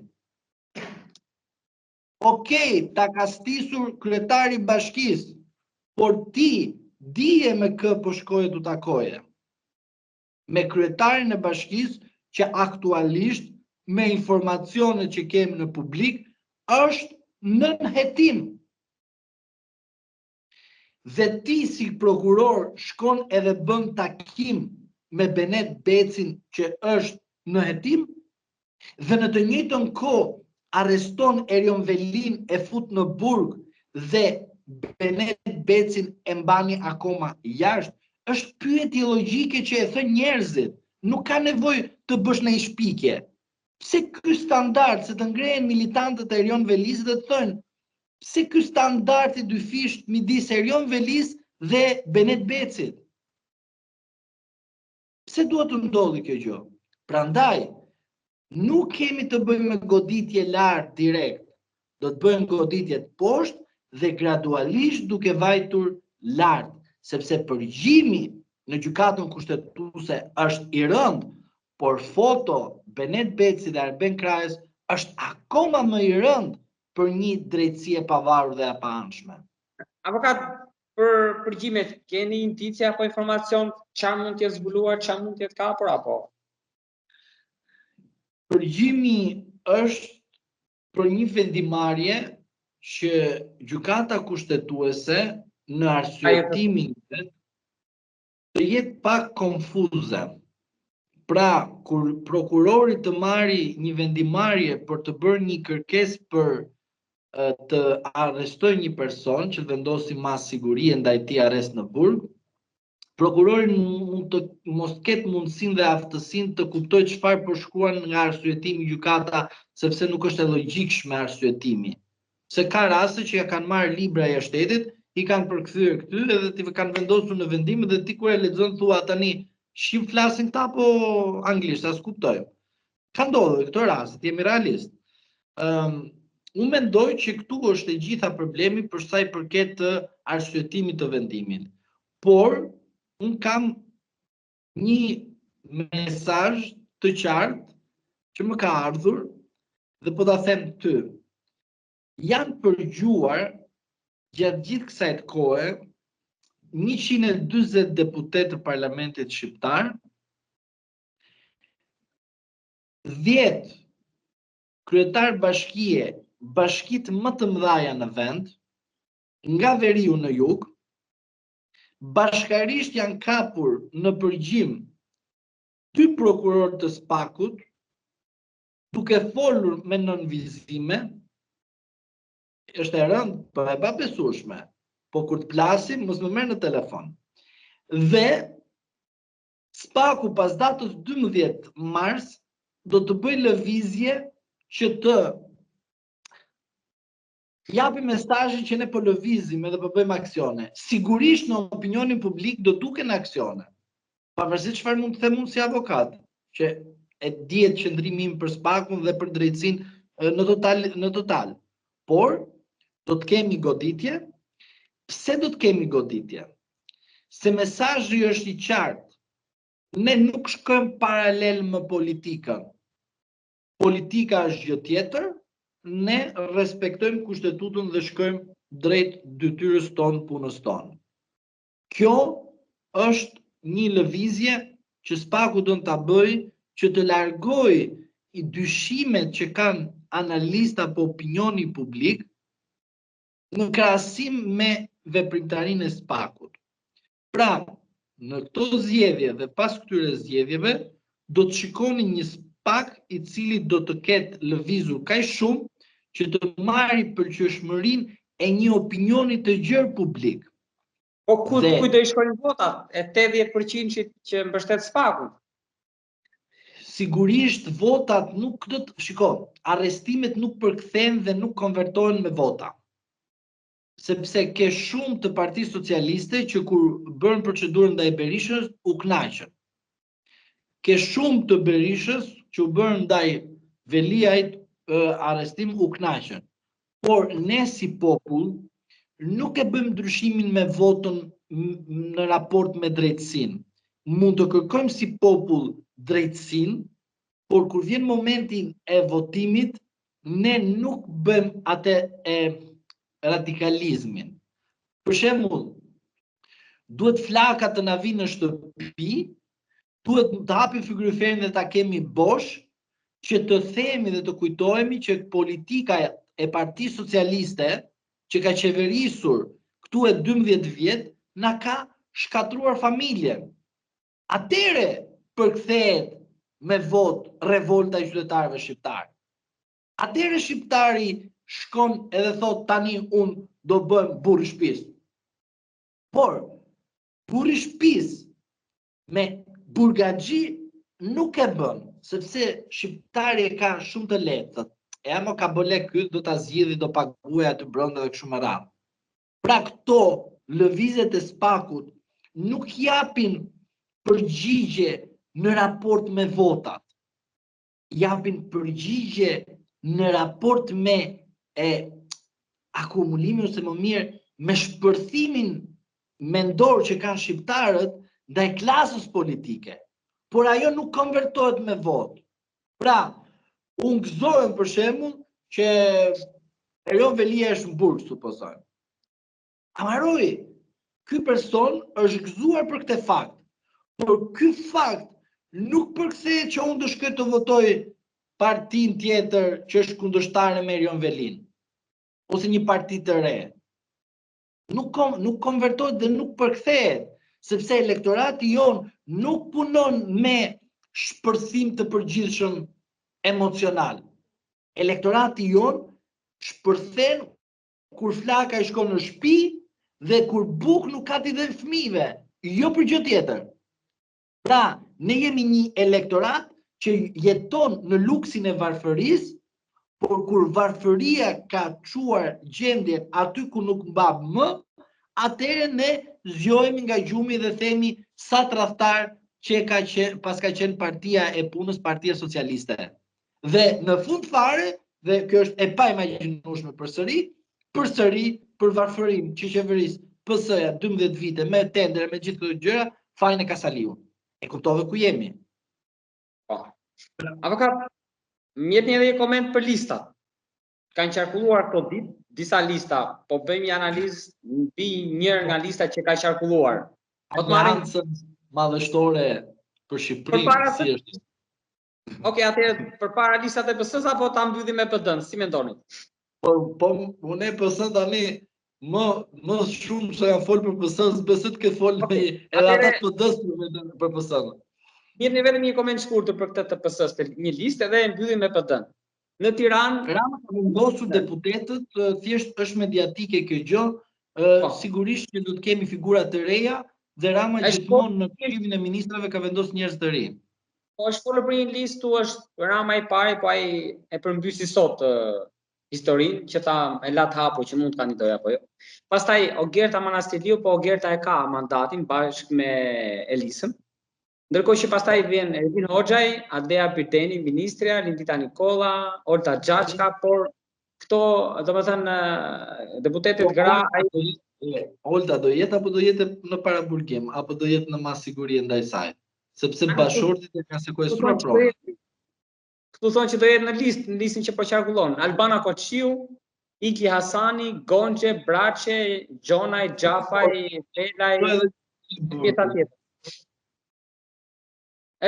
Ok, ta ka stisur kryetari i bashkisë, por ti dije me kë po shkoje të takoje. Me kryetarin e bashkisë që aktualisht me informacionet që kemi në publik është nën hetim. Dhe ti si prokuror shkon edhe bën takim me Benet Becin që është në hetim dhe në të njëjtën kohë arreston Erion Velinë e fut në burg dhe Benet Becin e mbani akoma jashtë, është pyetje logjike që e thënë njerëzit, nuk ka nevojë të bësh ndonjë shpikje. Pse ky standard se të ngrehen militantët e Erion Velisë dhe të thënë Pse ky standard i dyfishtë midis Erion Velisë dhe Benet Becit? Pse duhet të ndodhi kjo gjë? Prandaj, nuk kemi të bëjmë me goditje lart direkt. Do të bëjmë goditjet poshtë dhe gradualisht duke vajtur lart, sepse përgjimi në gjykatën kushtetuese është i rëndë, por foto Benet Beci dhe Arben Krajës është akoma më i rëndë për një drejtësi e pavarur dhe e paanshme. Avokat, për përgjimet, keni indicie apo informacion ça mund të jetë zbuluar, ça mund të jetë kapur apo? Përgjimi është për një vendimmarrje që gjykata kushtetuese në arsyetimin të jetë pak konfuze. Pra, kur prokurori të marri një vendimmarrje për të bërë një kërkesë për të arrestojë një person që të vendosi masë sigurie ndaj tij arrest në burg, prokurori mund të mos ketë mundësinë dhe aftësinë të kuptojë çfarë po shkruan nga arsyetimi gjykata, sepse nuk është e logjikshme arsyetimi. Se ka raste që ja kanë marrë libra jashtë shtetit, i kanë përkthyer këty edhe t'i kanë vendosur në vendim dhe ti kur e lexon thua tani shqip flasin këta apo anglisht, as kuptojmë. Ka ndodhur këto raste, të jemi realist. Ëm um, unë mendoj që këtu është e gjitha problemi për sa i përket të arsyetimit të vendimit. Por unë kam një mesazh të qartë që më ka ardhur dhe po ta them ty. Janë përgjuar gjatë gjithë kësaj kohe 140 deputetë të parlamentit shqiptar, 10 kryetarë bashkie, bashkitë më të mëdhaja në vend, nga veriu në jug, bashkarisht janë kapur në përgjim dy prokurorë të SPAK-ut, duke folur me nënvizime, është e rëndë, po e pabesueshme, po kur të plasim, mos më merr në telefon. Dhe SPAK-u pas datës 12 mars do të bëjë lëvizje që të japi mesazhin që ne po lëvizim edhe po bëjmë aksione. Sigurisht në opinionin publik do duken aksione. Pavarësisht çfarë mund të them unë si avokat, që e dihet qëndrimi im për SPAK-un dhe për drejtësinë në total në total. Por do të kemi goditje. Pse do të kemi goditje? Se mesazhi është i qartë. Ne nuk shkojmë paralel me politikën. Politika është gjë tjetër, ne respektojmë kushtetutën dhe shkojmë drejt detyrës tonë, punës tonë. Kjo është një lëvizje që SPAK-u don ta bëjë që të largojë i dyshimet që kanë analistë apo opinioni publik në krahasim me veprimtarinë e SPAK-ut. Pra, në këto zgjedhje dhe pas këtyre zgjedhjeve, do të shikoni një SPAK i cili do të ketë lëvizur kaq shumë që të marri pëlqyeshmërinë e një opinioni të gjerë publik. Po ku dhe, kujt do i shkojnë votat e 80%-shit që mbështet SPAK-un? Sigurisht votat nuk do të, shiko, arrestimet nuk përkthehen dhe nuk konvertohen me vota. Sepse ke shumë të Partisë Socialiste që kur bërën procedurën ndaj Berishës u kënaqën. Ke shumë të Berishës që u bërën ndaj Veliajt arrestim u kënaqën. Por ne si popull nuk e bëjmë ndryshimin me votën në raport me drejtësinë. Mund të kërkojmë si popull drejtësinë, por kur vjen momenti e votimit, ne nuk bëjmë atë e radikalizmin. Për shembull, duhet flaka të na vijë në shtëpi, duhet të hapim frigoriferin dhe ta kemi bosh, që të themi dhe të kujtohemi që politika e Partisë Socialiste që ka qeverisur këtu e 12 vjet, na ka shkatërruar familjen. Atëherë përkthehet me votë revolta e qytetarëve shqiptarë. Atëherë shqiptari shkon edhe thotë tani unë do bëhem burrë i shtëpisë. Por burri i shtëpisë me burgaxhi nuk e bën, sepse shqiptari e ka shumë të lehtë, thotë, e mo ka bë lek ky, do ta zgjidhi, do paguaj aty brenda dhe kështu me radhë. Pra këto lëvizjet e SPAK-ut nuk japin përgjigje në raport me votat. Japin përgjigje në raport me e akumulimin ose më mirë me shpërthimin mendor që kanë shqiptarët ndaj klasës politike. Por ajo nuk konvertohet me votë. Pra, unë gëzohem për shembull që Erion Veliaj është në burg, supozojmë. A mbaroi, ky person është gëzuar për këtë fakt, por ky fakt nuk përkthehet që unë të shkoj të votoj partinë tjetër që është kundërshtare me Erion Velinë, ose një parti të re. Nuk, kom, nuk konvertohet dhe nuk përkthehet, sepse elektorati jonë nuk punon me shpërthim të përgjithshëm emocional. Elektorati jonë shpërthen kur flaka i shkon në shtëpi dhe kur bukë nuk ka t'i dhënë fëmijëve, jo për gjë tjetër. Pra, ne jemi një elektorat që jeton në luksin e varfërisë, por kur varfëria ka çuar gjendjen aty ku nuk mban më, atëherë ne zgjohemi nga gjumi dhe themi sa tradhtar që ka qenë, paska qenë partia e punës, partia socialiste. Dhe në fund fare, dhe kjo është e paimagjinueshme përsëri, përsëri për varfërinë që qeveris PS-ja 12 vite me tendere me gjithë këto gjëra, fajin e ka Saliu. E kuptove ku jemi? Po. Avokat. Më jepni edhe një koment për listat. Kanë qarkulluar këto ditë disa lista, po bëjmë një analizë mbi njërën nga listat që ka qarkulluar. Po të marrim madhështore për Shqipërinë, si është? Ok, atëherë përpara listat e PS-së apo ta mbyllim me PD-n, si mendoni? Po, po unë e PS-n tani më më shumë se jam fol për PS-n, s'besoj të ketë fol okay. edhe ata të PD-së për, për PS-n. Jepni vetëm një koment shkurtër për këtë të PS-së, një listë edhe e mbyllim me PD-n. Në Tiranë Rama ka vendosur deputetët, thjesht është mediatike kjo gjë, po. sigurisht që do të kemi figura të reja dhe Rama gjithmonë në Këshillin e Ministrave ka vendosur njerëz të rinj. Po është folur për një listë, tu është Rama i pari, po ai e përmbysi sot uh, historinë që tha e la të hapur që mund të kandidojë apo jo. Pastaj Ogerta Manastirliu, po Ogerta e ka mandatin bashkë me Elisën. Ndërkohë që pastaj vjen Ervin Hoxhaj, Adea Pirdeni, ministrja, Lindita Nikolla, Olta Xhaçka, por këto, domethënë, deputetet po, gra, ai Olta do jetë apo do jetë në paraburgim, apo do jetë në masë sigurie ndaj saj? Sepse bashkëshortit e ka sekuestruar pronën. Këtu thonë që do jetë në listë, në listën që po qarkullon. Albana Koçiu, Igli Hasani, Gonxhe, Braçe, Gjonaj, Xhafaj, Felaj, pjesa tjetër.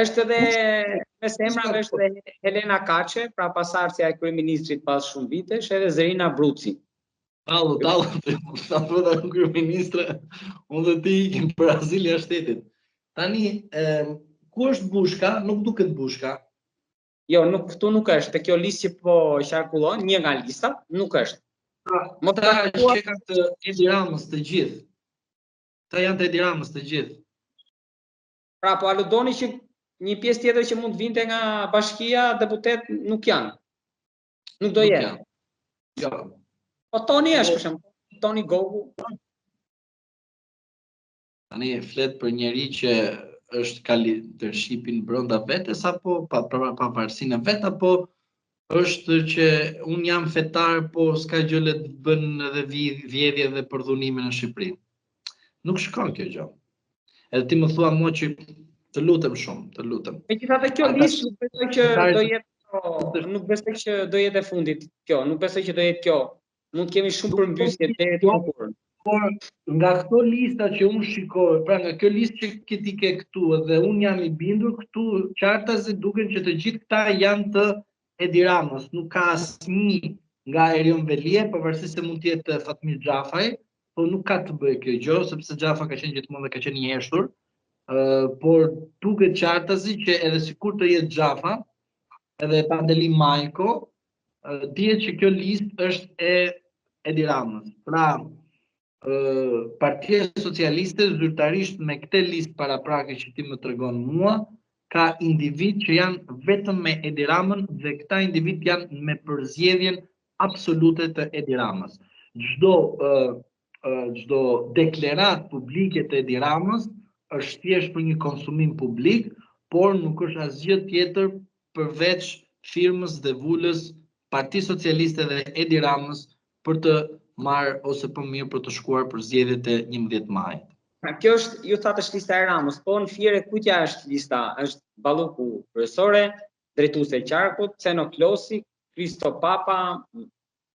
Është edhe mes emrave është edhe Helena Kaçe, pra pasardhësja e kryeministrit pas shumë vitesh, edhe Zerina Bruci. Tallu, tallu, sa për ta kryeministre, unë dhe ti ikim për azil jashtë shtetit. Tani, e, ku është Bushka? Nuk duket Bushka. Jo, nuk, këtu nuk është, te kjo listë që po qarkullon, një nga listat, nuk është. Pra, Më ta që kanë të Edi Ramës të gjithë. Ta janë të Edi Ramës të gjithë. Pra, po aludoni që një pjesë tjetër që mund të vinte nga bashkia, deputet nuk janë. Nuk do jenë. Jo. Po Toni është për shembull, Toni Gogu. Tani flet për njeri që është ka leadershipin brenda vetes apo pa pa pavarësinë e vet apo është që un jam fetar po s'ka gjë le të bën edhe vjedhje dhe përdhunime në Shqipëri. Nuk shkon kjo gjë. Edhe ti më thua mua që të lutem shumë, të lutem. Megjithatë kjo listë nuk besoj që do jetë nuk besoj që do jetë e fundit kjo, nuk besoj që do jetë kjo. Mund të kemi shumë përmbysje deri të mërkurën. Por nga këto lista që unë shikoj, pra nga kjo listë që ti ke këtu dhe unë jam i bindur këtu qartazi duken që të gjithë këta janë të Edi Ramës, nuk ka asnjë nga Erion Veliaj, pavarësisht se mund të jetë Fatmir Xhafaj, po nuk ka të bëjë kjo gjë, sepse Xhafa ka qenë gjithmonë dhe ka qenë i heshtur, ë por duket qartazi që edhe sikur të jetë Xhafa, edhe Pandeli Majko, dihet që kjo listë është e Edi Ramës. Pra, Partia Socialiste zyrtarisht me këtë listë paraprake që ti më tregon mua, ka individë që janë vetëm me Edi Ramën dhe këta individë janë me përzgjedhjen absolute të Edi Ramës. Çdo çdo deklaratë publike të Edi Ramës është thjesht për një konsumim publik, por nuk është asgjë tjetër përveç firmës dhe vulës Partisë Socialiste dhe Edi Ramës për të marrë ose po mirë për të shkuar për zgjedhjet e 11 majit. Pra, kjo është, ju thatë është lista e Ramës, po në Fier e kujt është lista, është Balluku kryesore, drejtuese e qarkut, Ceno Klosi, Kristo Papa,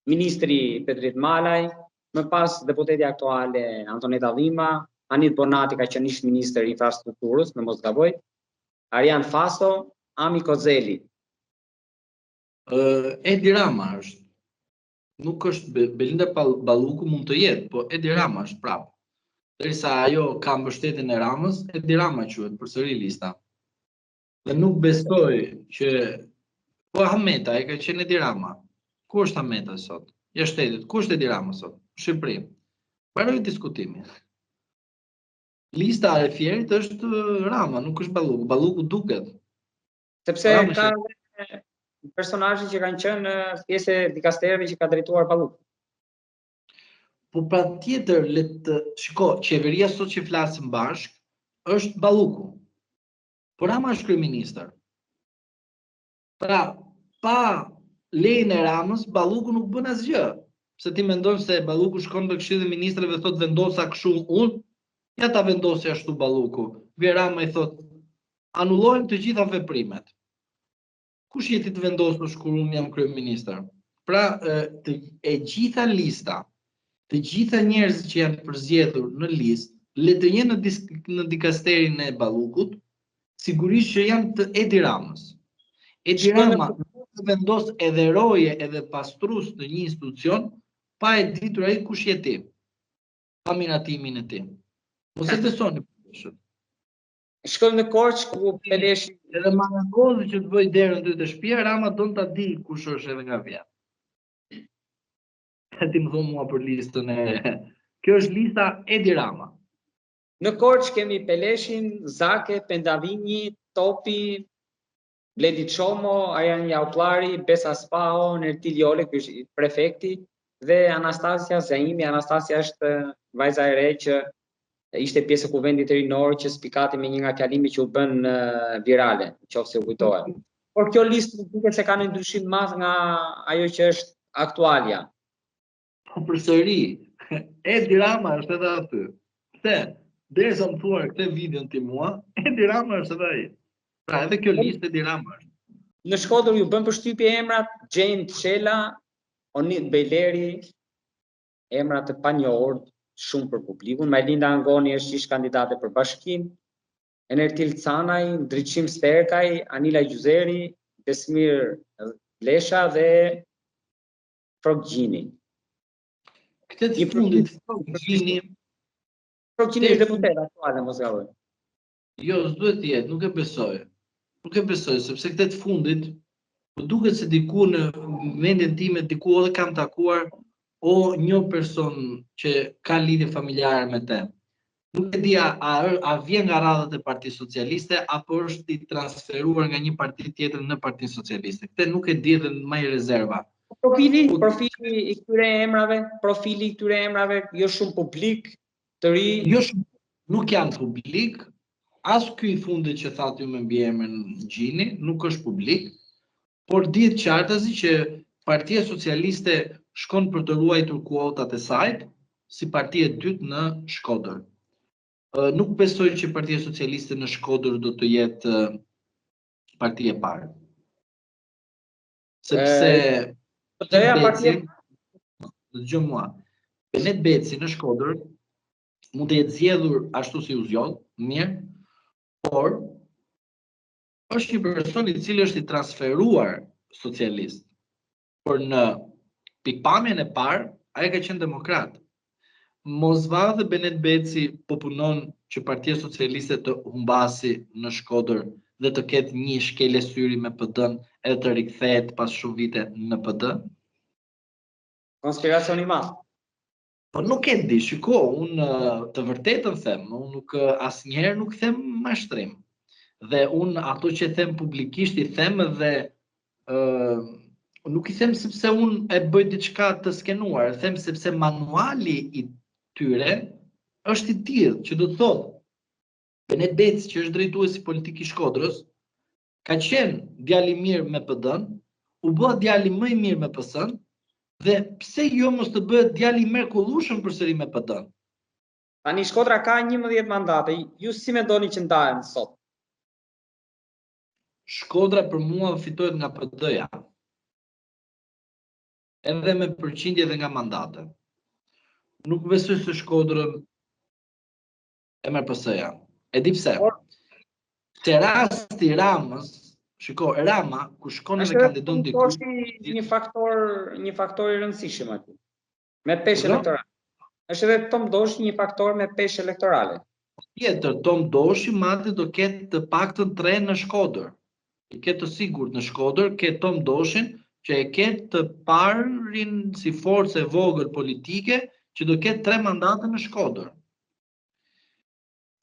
ministri Petrit Malaj, më pas deputetja aktuale Antoneta Dhima, Anit Bonati ka qenë ish ministër i infrastrukturës, në mos gaboj, Arjan Faso, Ami Kozeli. Uh, Edi Rama është. Nuk është Belinda Balluku mund të jetë, po Edi Rama është prapë. Derisa ajo ka mbështetjen e Ramës, Edi Rama quhet përsëri lista. Dhe nuk besoj që po Ahmetaj ka qenë Edi Rama. Ku është Ahmetaj sot? Jashtë shtetit. Ku është Edi Rama sot? Në Shqipëri. Mbaroi diskutimi. Lista e Fierit është Rama, nuk është Balluku. Balluku duket. Sepse Rama ka personazhe që kanë qenë pjesë e dikastereve që ka drejtuar Balluku. Po patjetër, le të shiko, qeveria sot që flasim bashkë është Balluku. Por Rama është kryeministër. Pra, pa lejen e Ramës, Balluku nuk bën asgjë. Pse ti mendon se Balluku shkon në Këshillin e Ministrave dhe thotë vendosa kështu unë? Ja ta vendosi ashtu Balluku. Vjen Rama i thotë anullohen të gjitha veprimet. Kush je ti të vendosësh kur unë jam kryeministër? Pra, të, e gjitha lista, të gjitha njerëzit që janë përzgjedhur në listë, le të jenë në, disk, në dikasterin e Ballukut, sigurisht që janë të Edi Ramës. Edi Rama mund të vendos edhe roje edhe pastrus në një institucion, pa e ditur ai kush je ti, pa miratimin e tij. Mos e besoni. Shkojmë në Korçë ku Peleshi edhe marangozi që të bëjë derën ty te shtëpia, Rama don ta di kush është edhe nga vjen. E ti më thua mua për listën e Kjo është lista Edi Rama. Në Korçë kemi Peleshin, Zake, Pendavinji, Topi, Bledi Çomo, Arjan Jaupllari, Besa Spaho, Nertil Jole, ky është prefekti dhe Anastasia Zaimi. Anastasia është vajza e re që ishte pjesë e kuvendit rinor që spikati me një nga fjalimet që u bënë virale, në qoftë se ju kujtohet. Por kjo listë nuk duket se ka një ndryshim të madh nga ajo që është aktualja. Po përsëri, Edi Rama është edhe aty. Pse? Derisa më thua këtë videon ti mua, Edi Rama është edhe ai. Pra edhe kjo listë Edi Rama është. Në Shkodër ju bën përshtypje emrat Gent Çela, Onid Bejleri, emra të panjohur shumë për publikun. Majlinda Angoni është ish kandidate për bashkinë. Enertil Canaj, Ndriçim Sterkaj, Anila Gjyzeri, Besmir Lesha dhe Frrok Gjini. Këtë të fundit, Frrok Gjini... Frrok Gjini është deputet aktual, mos gaboj. Jo, s'duhet të jetë, nuk e besoj. Nuk e besoj, sepse këtë të fundit, më duket se diku në mendjen time, diku edhe kam takuar o një person që ka lidhje familjare me te. Nuk e di a, a, a vjen nga radhët e Partisë Socialiste apo është i transferuar nga një parti tjetër në Partinë Socialiste. Këtë nuk e di dhe mbaj rezerva. Profili, po, profili i këtyre emrave, profili i këtyre emrave jo shumë publik, të ri. Jo shumë, nuk janë publik, as ky i fundit që thatë ju me mbiemrin Gjini, nuk është publik, por dihet qartazi që Partia Socialiste shkon për të ruajtur kuotat e saj si parti e dytë në Shkodër. Nuk besoj që Partia Socialiste në Shkodër do të jetë parti e parë. Sepse PD-ja partia dëgjo mua. Benet Beci në Shkodër mund të jetë zgjedhur ashtu si u zgjodh, mirë, por është një person i cili është i transferuar socialist, por në pikëpamjen e parë, ai ka qenë demokrat. Mos vallë dhe Benet Beci po punon që Partia Socialiste të humbasi në Shkodër dhe të ketë një shkelje syri me PD-n edhe të rikthehet pas shumë vite në PD? Konspiracion i madh. Po nuk e di, shiko, unë të vërtetën them, unë nuk asnjëherë nuk them mashtrim. Dhe unë ato që them publikisht i them dhe ë nuk i them sepse unë e bëj diçka të skenuar, e them sepse manuali i tyre është i tillë, që do të thotë Benet Beci, që është drejtuesi politik i Shkodrës, ka qenë djalë i mirë me PD-n, u bë djali më i mirë me PS-n dhe pse jo mos të bëhet djali i mrekullueshëm përsëri me PD-n. Tani Shkodra ka 11 mandate, ju si mendoni që ndahen sot? Shkodra për mua fitohet nga PD-ja. Edhe me përqindje dhe nga mandate. Nuk besoj se Shkodrën e merr PS-ja. E di pse? Por, Se rasti Ramës, shiko, Rama, kur shkon edhe kandidon diku... Është një faktor, një faktor i rëndësishëm aty, me peshë elektorale. Është edhe Tom Doshi një faktor me peshë elektorale. Tjetër, Tom Doshi madje do ketë të paktën 3 në Shkodër. E ke të sigurt në Shkodër, ke Tom Doshin, që e ke të parin si forcë e vogël politike, që do ketë 3 mandate në Shkodër.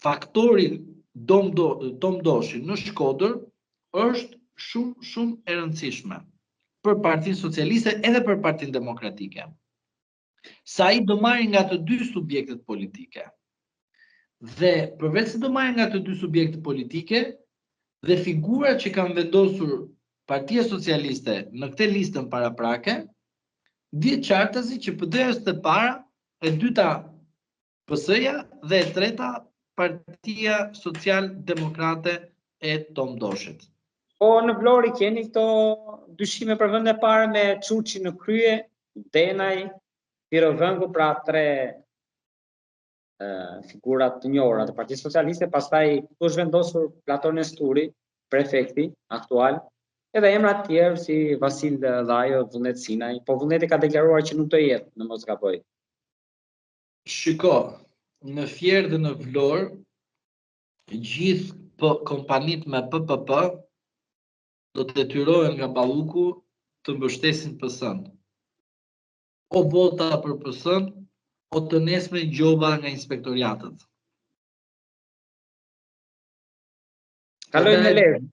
Faktori Dom Do, Tom Doshi në Shkodër është shumë shumë e rëndësishme për Partinë Socialiste edhe për Partinë Demokratike. Se ai do marrë nga të dy subjektet politike. Dhe përveç se do marrë nga të dy subjektet politike, dhe figurat që kanë vendosur Partia Socialiste në këtë listën paraprake, dihet qartazi që PD është e para, e dyta PS-ja dhe e treta Partia Social Demokrate e Tom Doshit. Po në Vlorë i keni këto dyshime për vendin e parë me Çuçi në krye, Denaj, Pirro Vengu, pra tre figura të njohura të Partisë Socialiste, pastaj këtu është vendosur Platon Nesturi, prefekti aktual, edhe emra të tjerë si Vasil Dhajo, Vullnet Sinaj, po Vullneti ka deklaruar që nuk do jetë, në mos gaboj. Shiko, në Fier dhe në Vlorë, gjithë po, kompanitë me PPP do të detyrohen nga Balluku të mbështesin PS-n. O vota për PS-n, o të nesërmen gjoba nga inspektoriatët. Kalojmë në Lezhë.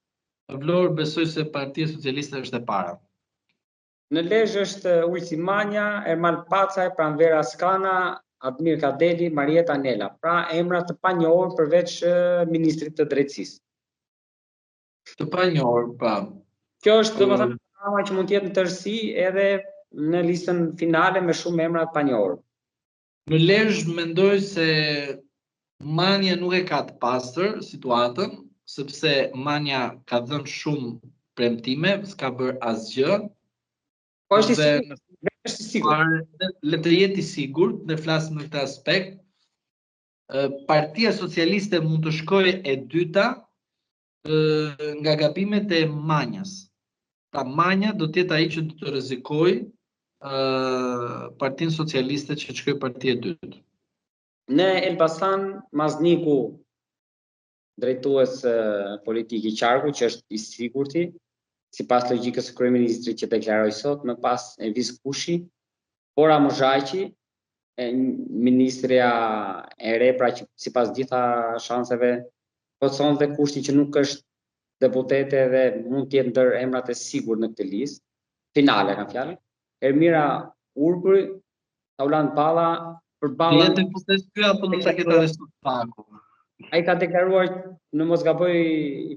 Në Vlorë besoj se Partia Socialiste është e para. Në Lezhë është Ulsi Manja, Ermal Pacaj, Pranvera Skana, Admir Kadeli, Marieta Nela. Pra emra të panjohur përveç ministrit të Drejtësisë. Të panjohur, pra. Kjo është, domethënë, panorama që mund të jetë në tërësi edhe në listën finale me shumë emra të panjohur. Në Lezhë mendoj se Manja nuk e ka të pastër situatën, sepse Manja ka dhënë shumë premtime, s'ka bërë asgjë. Po është i sigurt, është i sigurt. Le të jetë i sigurt, ne flasim në këtë aspekt. Partia Socialiste mund të shkojë e dyta nga gabimet e Manjës. Pra Manja do të jetë ai që do të rrezikojë Partinë Socialiste që të shkojë parti e dytë. Në Elbasan, Mazniku, drejtues politik i qarkut, që është i sigurti, sipas logjikës së kryeministrit që deklaroi sot, më pas Evis Kushi, Bora Muzhaqi, ministrja e re, pra që sipas gjitha shanseve plotëson dhe kushtin që nuk është deputete dhe mund të jetë ndër emrat e sigurt në këtë listë finale kam fjalën. Ermira Urbri, Taulant Balla, për Ballën. Jetë deputet ky apo do ta ketë arrestuar SPAK-u? Ai ka deklaruar në mos gaboj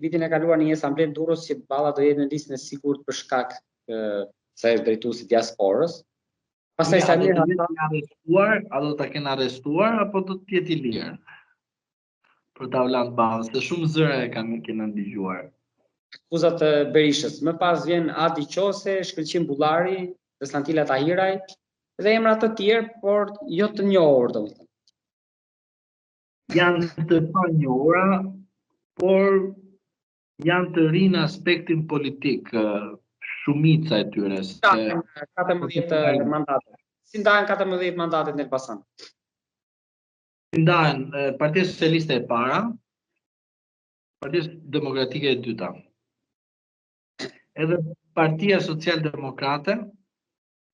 vitin e kaluar në një asamble në Durrës që Balla do jetë në listën e sigurt për shkak se është drejtues i diasporës. Pastaj Saimir do të jetë arrestuar, a do ta kenë arrestuar apo do të jetë i lirë? Për Taulant Ballën, se shumë zëra e kam kena dëgjuar. Akuzat të Berishës. Më pas vjen Adi Qose, Shkëlqim Bullari, Besantila Tahiraj dhe emra të tjerë, por jo të njohur, domethënë. Janë të panjohura, por janë të rinj në aspektin politik, shumica e tyre. Se... 14 mandate. Si ndahen 14 mandatet në Elbasan? Si ndahen Partia Socialiste e para, Partia Demokratike e dyta. Edhe Partia Social Demokrate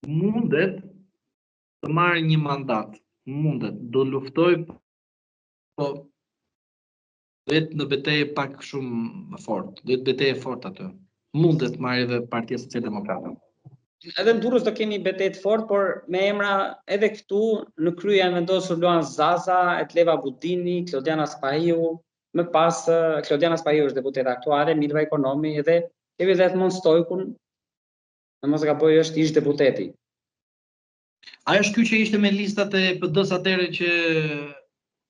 mundet të marrë një mandat, mundet, do luftojë, po do jetë në betejë pak shumë më fort, do jetë betejë e fortë aty. Mundet të marrë edhe Partia Social Demokrate. Edhe në Durrës do kemi betejë të fortë, por me emra edhe këtu në krye janë vendosur Luan Zaza, Etleva Budini, Klodiana Spahiu, më pas Klodiana Spahiu është deputete aktuale, Milva Ekonomi edhe kemi dhe Edmond Stojkun, në mos gaboj është ish deputeti. A është ky që ishte me listat e PD-s atëherë që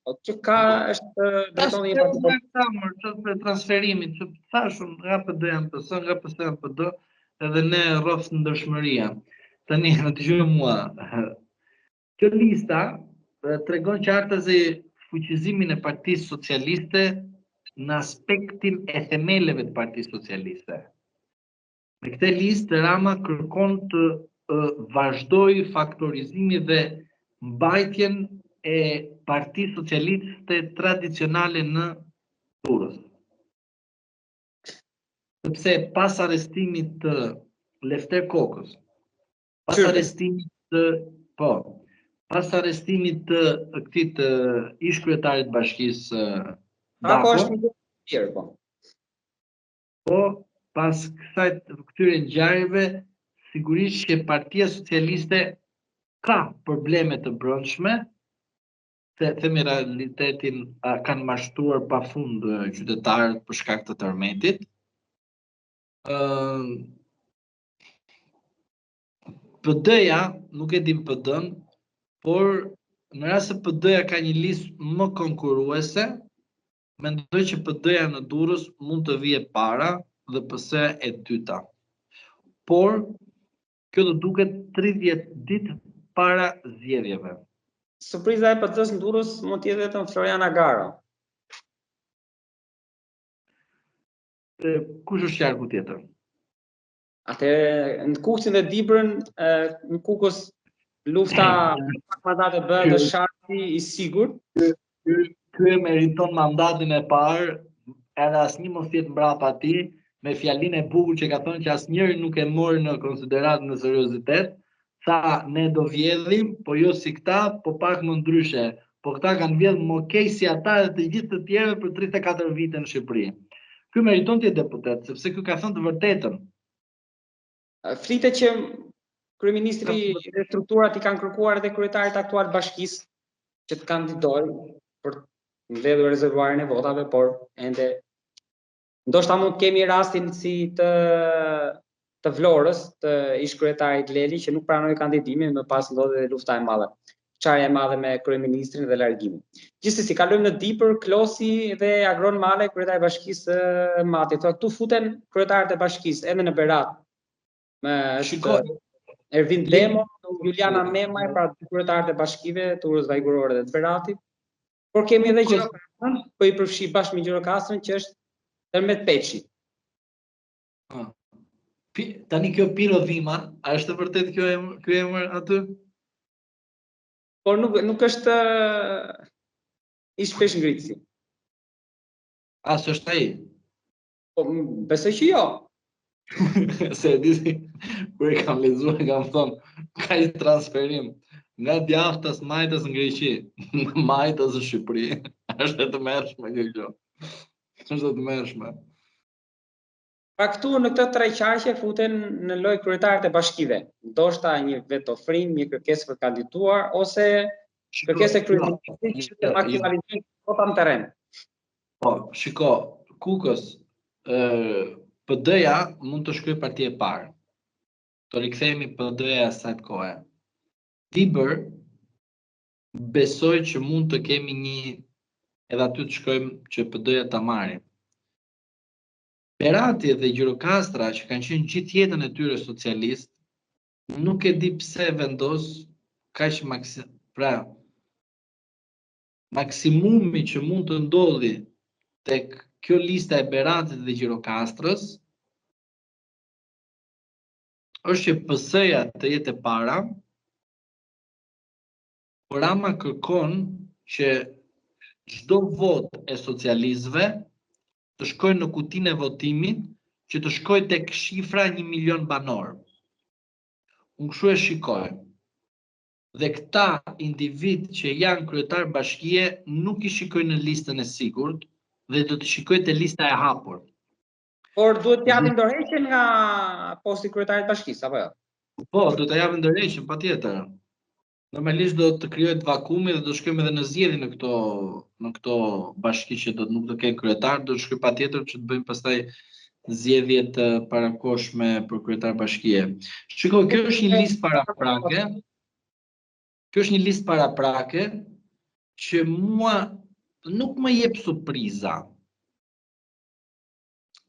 Po që ka është drejton një parti. Ka mër, që për transferimin, që thashë unë nga PD në PS, nga PS në PD, edhe ne rroftë ndershmëria. Tani, më dëgjo mua. Kjo lista tregon qartazi fuqizimin e Partisë Socialiste në aspektin e themeleve të Partisë Socialiste. Me këtë listë Rama kërkon të vazhdojë faktorizimin dhe mbajtjen e Partisë Socialiste tradicionale në Durrës. Sepse pas arrestimit të Lefter Kokës, pas arrestimit të po, pas arrestimit të këtij të ish kryetarit të bashkisë Dako, është një tjerë, po. Po, pas kësaj këtyre ngjarjeve, sigurisht që Partia Socialiste ka probleme të brendshme, se themi realitetin kanë mashtruar pafund qytetarët për shkak të tërmetit. Ë PD-ja, nuk e dim PD-n, por në rast se PD-ja ka një listë më konkurruese, Mendoj që PD-ja në Durrës mund të vijë para dhe PS-ja e dyta. Por kjo do duket 30 ditë para zgjedhjeve. Surpriza e PD-së në Durrës mund të jetë vetëm Floriana Garo. Kush është qarku tjetër? Atëherë në Kukësin dhe Dibrën, në Kukës lufta pak mandate bëhet dhe sharti i sigurt. Ky ky e meriton mandatin e parë, edhe asnjë mos jetë mbrapa tij, me fjalinë e bukur që ka thënë që asnjëri nuk e mori në konsideratë në seriozitet, tha ne do vjedhim, po jo si këta, po pak më ndryshe. Po këta kanë vjedh më keq si ata dhe të gjithë të tjerëve për 34 vite në Shqipëri. Ky meriton të jetë deputet, sepse ky ka thënë të vërtetën. Flitet që kryeministri dhe strukturat i kanë kërkuar edhe kryetarit aktual të bashkisë që të kandidojë për të mbledhur rezervuarin e votave, por ende Ndoshta mund të kemi rastin si të të Vlorës, të ish kryetarit Leli që nuk pranoi kandidimin, më pas ndodhi edhe lufta e madhe. Çarja e madhe me kryeministrin dhe largimin. Gjithsesi kalojmë në Dibër, Klosi dhe Agron Malaj, kryetari i bashkisë së Matit. Këtu futen kryetarët e bashkisë edhe në Berat. Me Shiko, Ervin Demo, Juliana Memaj, pra dy kryetarët e bashkive të Urës Vajgurore dhe të Beratit. Por kemi edhe Gjirokastrën, po i përfshi bashkë me Gjirokastrën që është Tërmet Peçi. Ah. Pi, tani kjo Piro Dhima, a është e vërtet kjo emër, ky emër aty? Por nuk nuk është ish peshëngritësi. A s'është ai? Po besoj që jo. Se e di si, kur e kam lexuar kam thonë, ka një transferim nga djathtas majtas në Greqi, në majtas në Shqipëri. Është e tmerrshme kjo gjë. Është e tmerrshme. Pra këtu në këto tre qarqe futen në lojë kryetarët e bashkive. Ndoshta një vetofrim, një kërkesë për kandiduar ose kërkesë e kryeministrit që të maksimalizojë vota në terren. Po, shiko, Kukës, PD-ja mund të shkojë parti e parë. Të rikthehemi PD-ja e asaj kohe. Dibër, besoj që mund të kemi një edhe aty të shkojmë që PD-ja ta marri. Berati dhe Gjirokastra që kanë qenë gjithë jetën e tyre socialist, nuk e di pse vendos kaq maksim, pra Maksimumi që mund të ndodhi tek kjo lista e Beratit dhe Gjirokastrës është që PS-ja të jetë e para, por Rama kërkon që çdo votë e socialistëve të shkojë në kutinë e votimit, që të shkojë tek shifra 1 milion banorë. Unë kështu e shikoj. Dhe këta individë që janë kryetar bashkie nuk i shikoj në listën e sigurt dhe do t'i shikoj te lista e hapur. Por duhet të japin dorëheqjen nga posti i kryetarit të bashkisë apo jo? Po, do të japin dorëheqjen patjetër. Normalisht do të krijohet vakumi dhe do shkojmë edhe në zgjedhje në këto në këto bashki që do nuk do kenë kryetar, do të shkojmë patjetër që të bëjmë pastaj zgjedhje të parakohshme për kryetar bashkie. Shiko, kjo është një listë paraprake. Kjo është një listë paraprake që mua nuk më jep surpriza.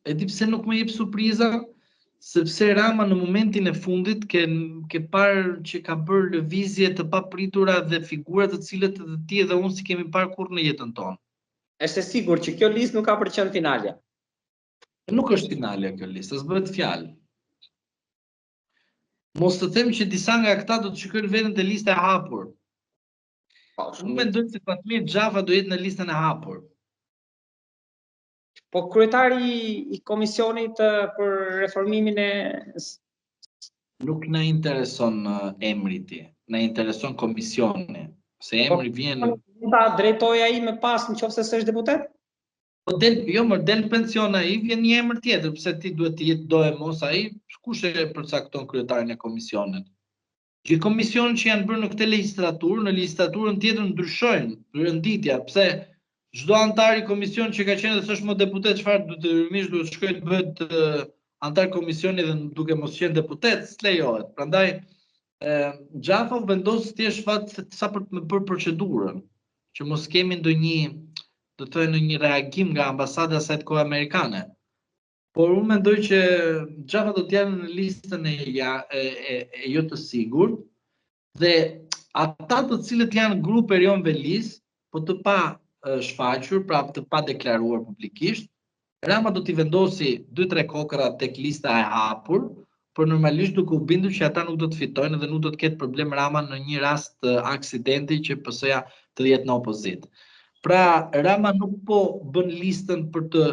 E di pse nuk më jep surpriza? Sepse Rama në momentin e fundit ke ke parë që ka bërë lëvizje të papritura dhe figura të cilët edhe ti edhe unë s'i kemi parë kurrë në jetën tonë. Është e sigurt që kjo listë nuk ka për të qenë finalja. Nuk është finalja kjo listë, s'bëhet fjalë. Mos të them që disa nga këta do të shikojnë veten te lista e hapur. Po, Unë mendoj se Fatmir Xhafa do jetë në listën e hapur. Po kryetari i komisionit për reformimin e nuk na intereson emri i tij, na intereson komisioni, se po, emri vjen në ta drejtojë ai më pas në qoftë se s'është deputet? Po del, jo, më del në pension ai, vjen një emër tjetër, pse ti duhet të jetë doemos ai, kush e përcakton kryetarin e komisionit? Gjithë komisionet që janë bërë në këtë legjislaturë, në legjislaturën tjetër ndryshojnë, renditja, pse çdo anëtar i komisionit që ka qenë dhe s'është më deputet, çfarë detyrimisht duhet të shkojë të bëhet anëtar komisioni dhe duke mos qenë deputet, s'lejohet. Prandaj Xhafa u vendos thjesht fat sa për të më bërë procedurën, që mos kemi ndonjë, do të thonë ndonjë reagim nga ambasada e asaj kohe amerikane. Por unë mendoj që Xhafa do të jenë në listën e, ja, e, e, e jo të sigurt dhe ata të cilët janë grup Erion Velisë, po të pa shfaqur, pra të pa deklaruar publikisht, Rama do t'i vendosi 2-3 kokrra tek lista e hapur, por normalisht duke u bindur që ata nuk do të fitojnë dhe nuk do të ketë problem Rama në një rast aksidenti që PS-ja të jetë në opozitë. Pra, Rama nuk po bën listën për të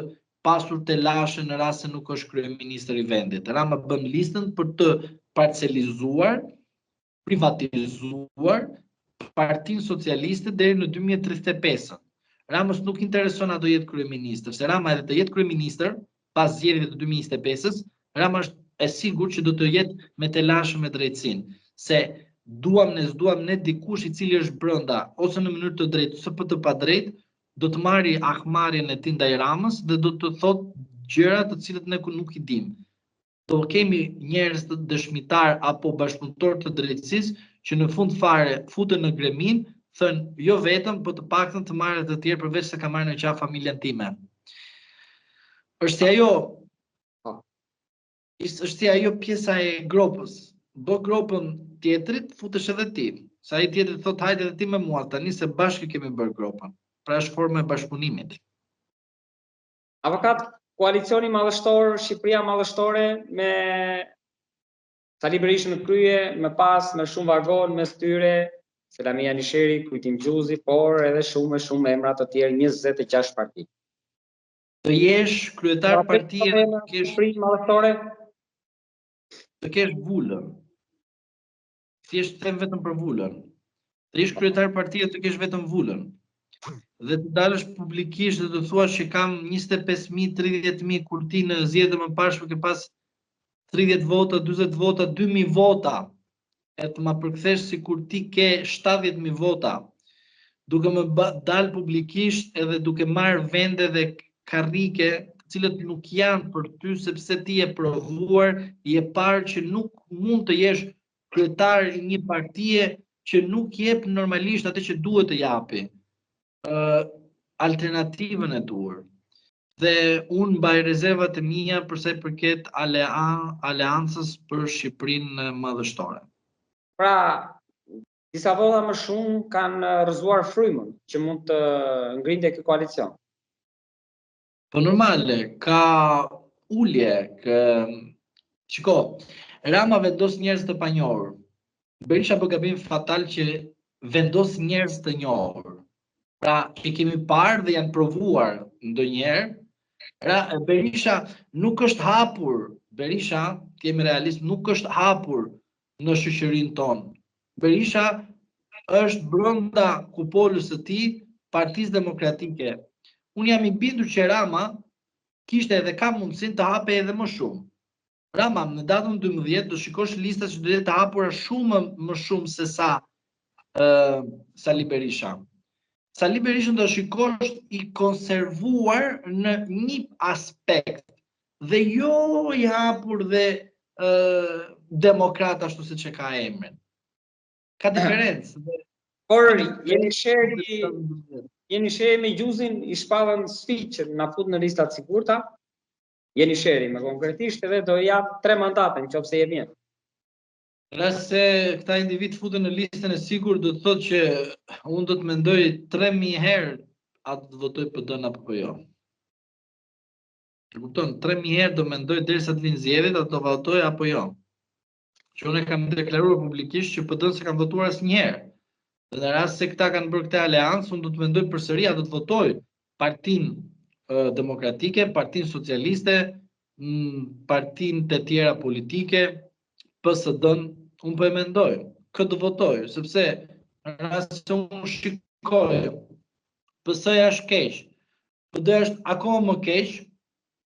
pasur telashe në rast se nuk është kryeministër i vendit. Rama bën listën për të parcelizuar, privatizuar Partinë Socialiste deri në 2035-ën. Ramës nuk intereson a do jetë kryeministër, se Rama edhe të jetë kryeministër pas zgjedhjeve të 2025-ës, Rama është e sigurt që do të jetë me telashe me drejtësinë, se duam ne s'duam ne dikush i cili është brenda ose në mënyrë të drejtë ose për të padrejtë, do të marri hakmarrjen e tij ndaj Ramës dhe do të thotë gjëra të cilat ne nuk i dimë. Do kemi njerëz të dëshmitar apo bashkëpunëtorë të drejtësisë që në fund fare futen në greminë, thënë jo vetëm, po të paktën të marrë të tjerë përveç se ka marrë në qafë familjen time. Është si ajo po. Është si ajo pjesa e gropës. Bë gropën tjetrit, futesh edhe ti. Se ai tjetri thotë hajde edhe ti me mua tani se bashkë kemi bërë gropën. Pra është forma e bashkëpunimit. Avokat, koalicioni madhështor, Shqipëria madhështore me Sali Berishën në krye, më pas me shumë vagonë mes tyre, Selami Janisheri, Kujtim Gjuzi, por edhe shumë e shumë emra të tjerë, 26 parti. Të jesh kryetar pra, partie të kesh Shqipëri madhështore, të kesh vulën. Thjesht them vetëm për vulën. Të jesh kryetar partie të kesh vetëm vulën. Dhe të dalësh publikisht dhe të thuash që kam 25.000, 30.000 kur ti në zgjedhjet e mëparshme ke pas 30 vota, 40 vota, 2.000 vota, e të ma përkthesh sikur ti ke 70.000 vota, duke më dalë publikisht edhe duke marrë vende dhe karrike, të cilët nuk janë për ty sepse ti je provuar, je parë që nuk mund të jesh kryetar i një partie që nuk jep normalisht atë që duhet të japi, ë alternativën e duhur. Dhe unë mbaj rezervat e mia për sa i përket aleancës për Shqipërinë madhështore. Pra, disa vota më shumë kanë rrëzuar frymën që mund të ngrinte ky koalicion. Po normale, ka ulje, kë... Shiko, Rama vendos njerëz të panjohur. Berisha bë gabim fatal që vendos njerëz të njohur. Pra, që kemi parë dhe janë provuar ndonjëherë. Ra, Berisha nuk është hapur, Berisha, të jemi realist, nuk është hapur në shoqërinë tonë. Berisha është brenda kupolës së tij, Partisë Demokratike. Unë jam i bindur që Rama kishte edhe ka mundësinë të hapej edhe më shumë. Rama në datën 12 do shikosh lista që do jetë të hapura shumë më shumë se sa uh, Sali Berisha. Sali Berishën do shikosh i konservuar në një aspekt dhe jo i hapur dhe uh, demokrat ashtu siç e ka emrin. Ka diferencë. Por Jenisheri Jenisheri me Gjuzin i shpallën sfidë që na fut në lista të sigurta. Jenisheri më konkretisht edhe do jap tre mandate në qoftë se je mirë. Nëse këta individë futen në listën e sigurt, do të thotë që unë do të mendoj 3000 herë a do të votoj PD-n apo po jo. E kupton, 3000 herë do mendoj derisa të vinë zgjedhjet, a do votoj apo jo. Që unë e kam deklaruar publikisht që PD-n s'e kam votuar asnjëherë. Dhe në rast se këta kanë bërë këtë aleancë, unë do të mendoj përsëri a do të votoj Partinë Demokratike, Partinë Socialiste, partinë të tjera politike, PSD-n, unë po e mendoj, kë të votoj, sepse në rast se unë shikoj, PS-ja është keq, PD është akoma më keq.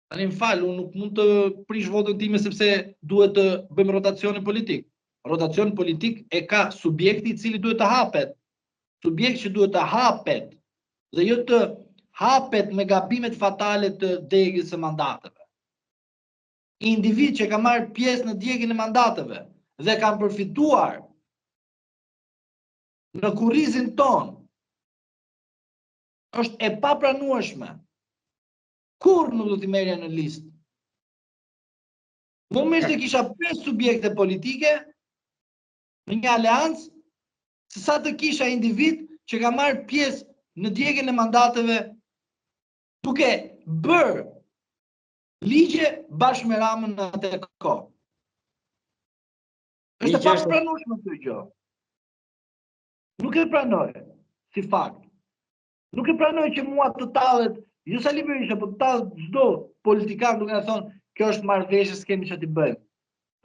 Tani më fal, unë nuk mund të prish votën time sepse duhet të bëjmë rotacionin politik. Rotacion politik e ka subjekti i cili duhet të hapet. Subjekt që duhet të hapet dhe jo të hapet me gabimet fatale të djegies së mandateve. Individ që ka marrë pjesë në djegien e mandateve dhe kanë përfituar në kurrizin tonë është e papranueshme. Kurrë nuk do t'i merrja në listë. Më mirë të kisha 5 subjekte politike në një aleancë, se sa të kisha individ që ka marrë pjesë në djegien e mandateve duke bërë ligje bashkë me Ramën në atë kohë. Është e papranueshme kjo gjë. Nuk e pranoj si fakt. Nuk e pranoj që mua të tallet, jo Sali Berisha, po të tallet çdo politikan duke na thonë, kjo është marrëveshje, s'kemi ça t'i bëjmë.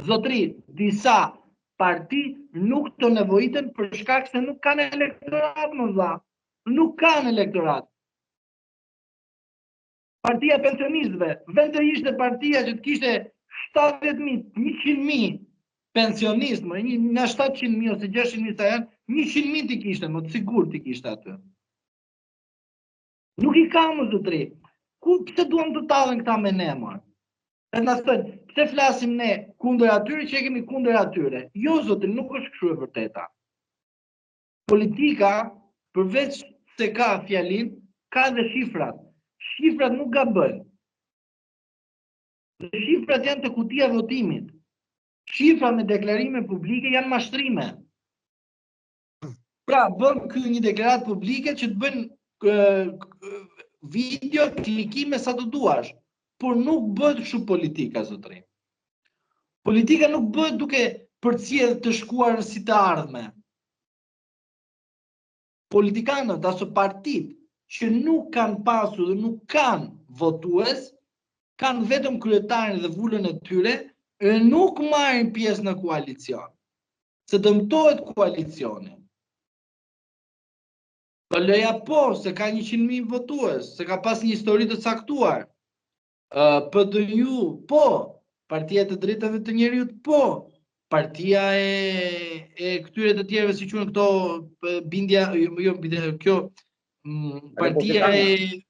Zotri, disa parti nuk të nevojiten për shkak se nuk kanë elektorat më vlla. Nuk kanë elektorat. Partia e pensionistëve, vend të ishte partia që të kishte 70.000, 100.000 pensionistë, më një, nga 700.000 ose 600.000 sa janë, 100.000 t'i kishte, më të sigurt t'i kishte aty. Nuk i ka më zotri. Ku, pse duan të tallen këta me ne, më? Dhe na thonë, pse flasim ne kundër atyre që e kemi kundër atyre? Jo, zotri, nuk është kështu e vërteta. Politika, përveç se ka fjalinë, ka dhe shifrat. Shifrat nuk gabojnë. Dhe shifrat janë te kutia e votimit. Shifra me deklarime publike janë mashtrime. Pra, bën ky një deklaratë publike që të bëjnë video, klikime sa të duash, por nuk bëhet kështu politika, zotri. Politika nuk bëhet duke përcjellë të shkuarën si të ardhme. Politikanët aso partitë që nuk kanë pasur dhe nuk kanë votues, kanë vetëm kryetarin dhe vulën e tyre, e nuk marrin pjesë në koalicion. Se dëmtohet koalicioni. PL-ja po, se ka 100.000 votues, se ka pas një histori të caktuar. PDIU, po, Partia e të Drejtave të Njeriut, po, Partia e, e këtyre të tjerëve, si quhen këto, bindja, jo, jo bindja, kjo, mm, Partia e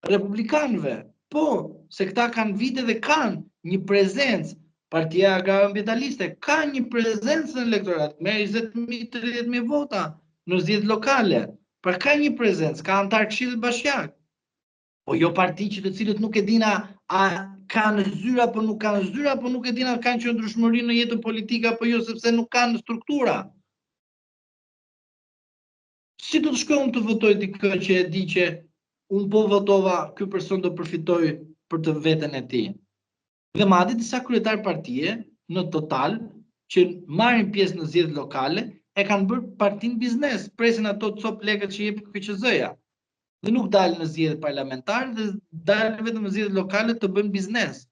Republikanëve, po, se këta kanë vite dhe kanë një prezencë, Partia Agroambientaliste ka një prezencë në elektorat, merr 20.000, 30.000 vota në zgjedhjet lokale, pra ka një prezencë, ka anëtar këshillit bashkiak. Po jo parti që të cilët nuk e dina a kanë zyra apo nuk kanë zyra, apo nuk e dina a kanë qëndrueshmëri në jetën politike apo jo sepse nuk kanë struktura. Si do të shkoj unë të votoj dikë që e di që unë po votova, ky person do përfitojë për të veten e tij. Dhe madje disa kryetarë partie në total që marrin pjesë në zgjedhjet lokale e kanë bërë partinë biznes, presin ato copë lekët që jep KQZ-ja. Dhe nuk dalin në zgjedhjet parlamentare dhe dalin vetëm në zgjedhjet lokale të bëjnë biznes.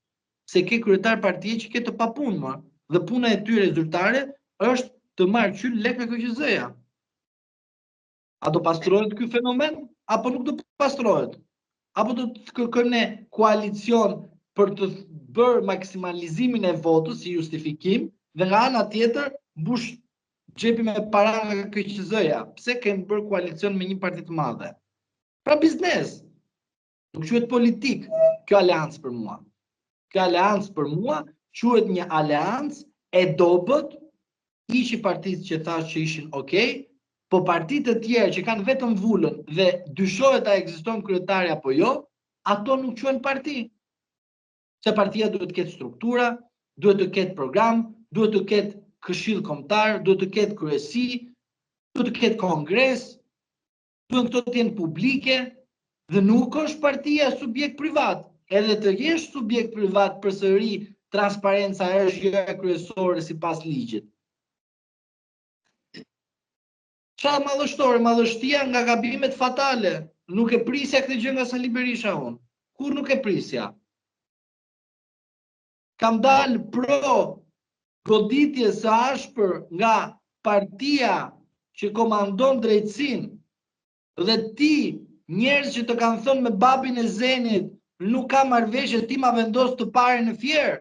Se ke kryetar partie që ke të papunë më dhe puna e tyre zyrtare është të marrë qyl lekë nga KQZ-ja. A do pastrohet ky fenomen apo nuk do pastrohet? Apo do të kërkojmë ne koalicion për të bërë maksimalizimin e votës si justifikim dhe nga ana tjetër mbush xhepi me para nga KQZ-ja. Pse kemi bërë koalicion me një parti të madhe? Pra biznes. Nuk quhet politikë kjo aleancë për mua. Kjo aleancë për mua quhet një aleancë e dobët, hiqi partitë që thashë që ishin ok, po partitë e tjera që kanë vetëm vulën dhe dyshohet a ekziston kryetari apo jo, ato nuk quhen parti. Se partia duhet të ketë struktura, duhet të ketë program, duhet të ketë këshill kombëtar, duhet të ketë kryesi, duhet të ketë kongres, duhen këto të jenë publike dhe nuk është partia subjekt privat. Edhe të jesh subjekt privat përsëri transparenca është gjëja kryesore sipas ligjit. Ça madhështore, madhështia nga gabimet fatale. Nuk e prisja këtë gjë nga Sali Berisha unë. Kurrë nuk e prisja. Kam dalë pro goditjes së ashpër nga partia që komandon drejtësinë dhe ti njerëz që të kanë thënë me babin e Zenit nuk ka marrëveshje ti ma vendos të parin në Fier.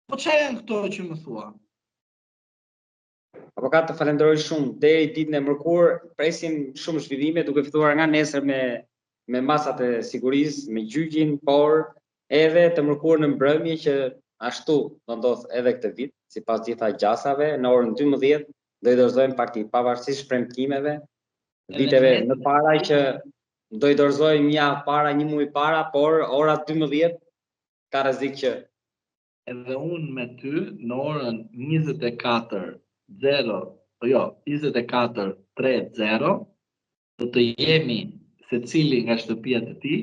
Po ça janë këto që më thua? Avokat të falenderoj shumë. Deri ditën e mërkurë presim shumë zhvillime duke filluar nga nesër me me masat e sigurisë, me gjyqin, por edhe të mërkurën në mbrëmje që ashtu do ndodhë edhe këtë vit, sipas gjitha gjasave, në orën 12 do i dorëzojmë partitë, pavarësisht premtimeve, viteve më para që do i dorëzojmë një javë para, një muaj para, por ora 12. ka rrezik që edhe unë me ty në orën 24 0, jo, 24 3 0 do të jemi secili nga shtëpia e tij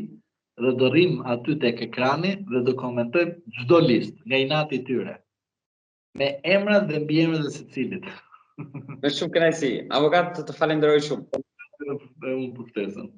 dhe do rrim aty tek ekrani dhe do komentojmë çdo listë nga inati i tyre. Me emrat dhe mbiemrat e secilit. Me shumë kënaqësi. Avokat, të të falenderoj shumë. Dhe unë për ftesën.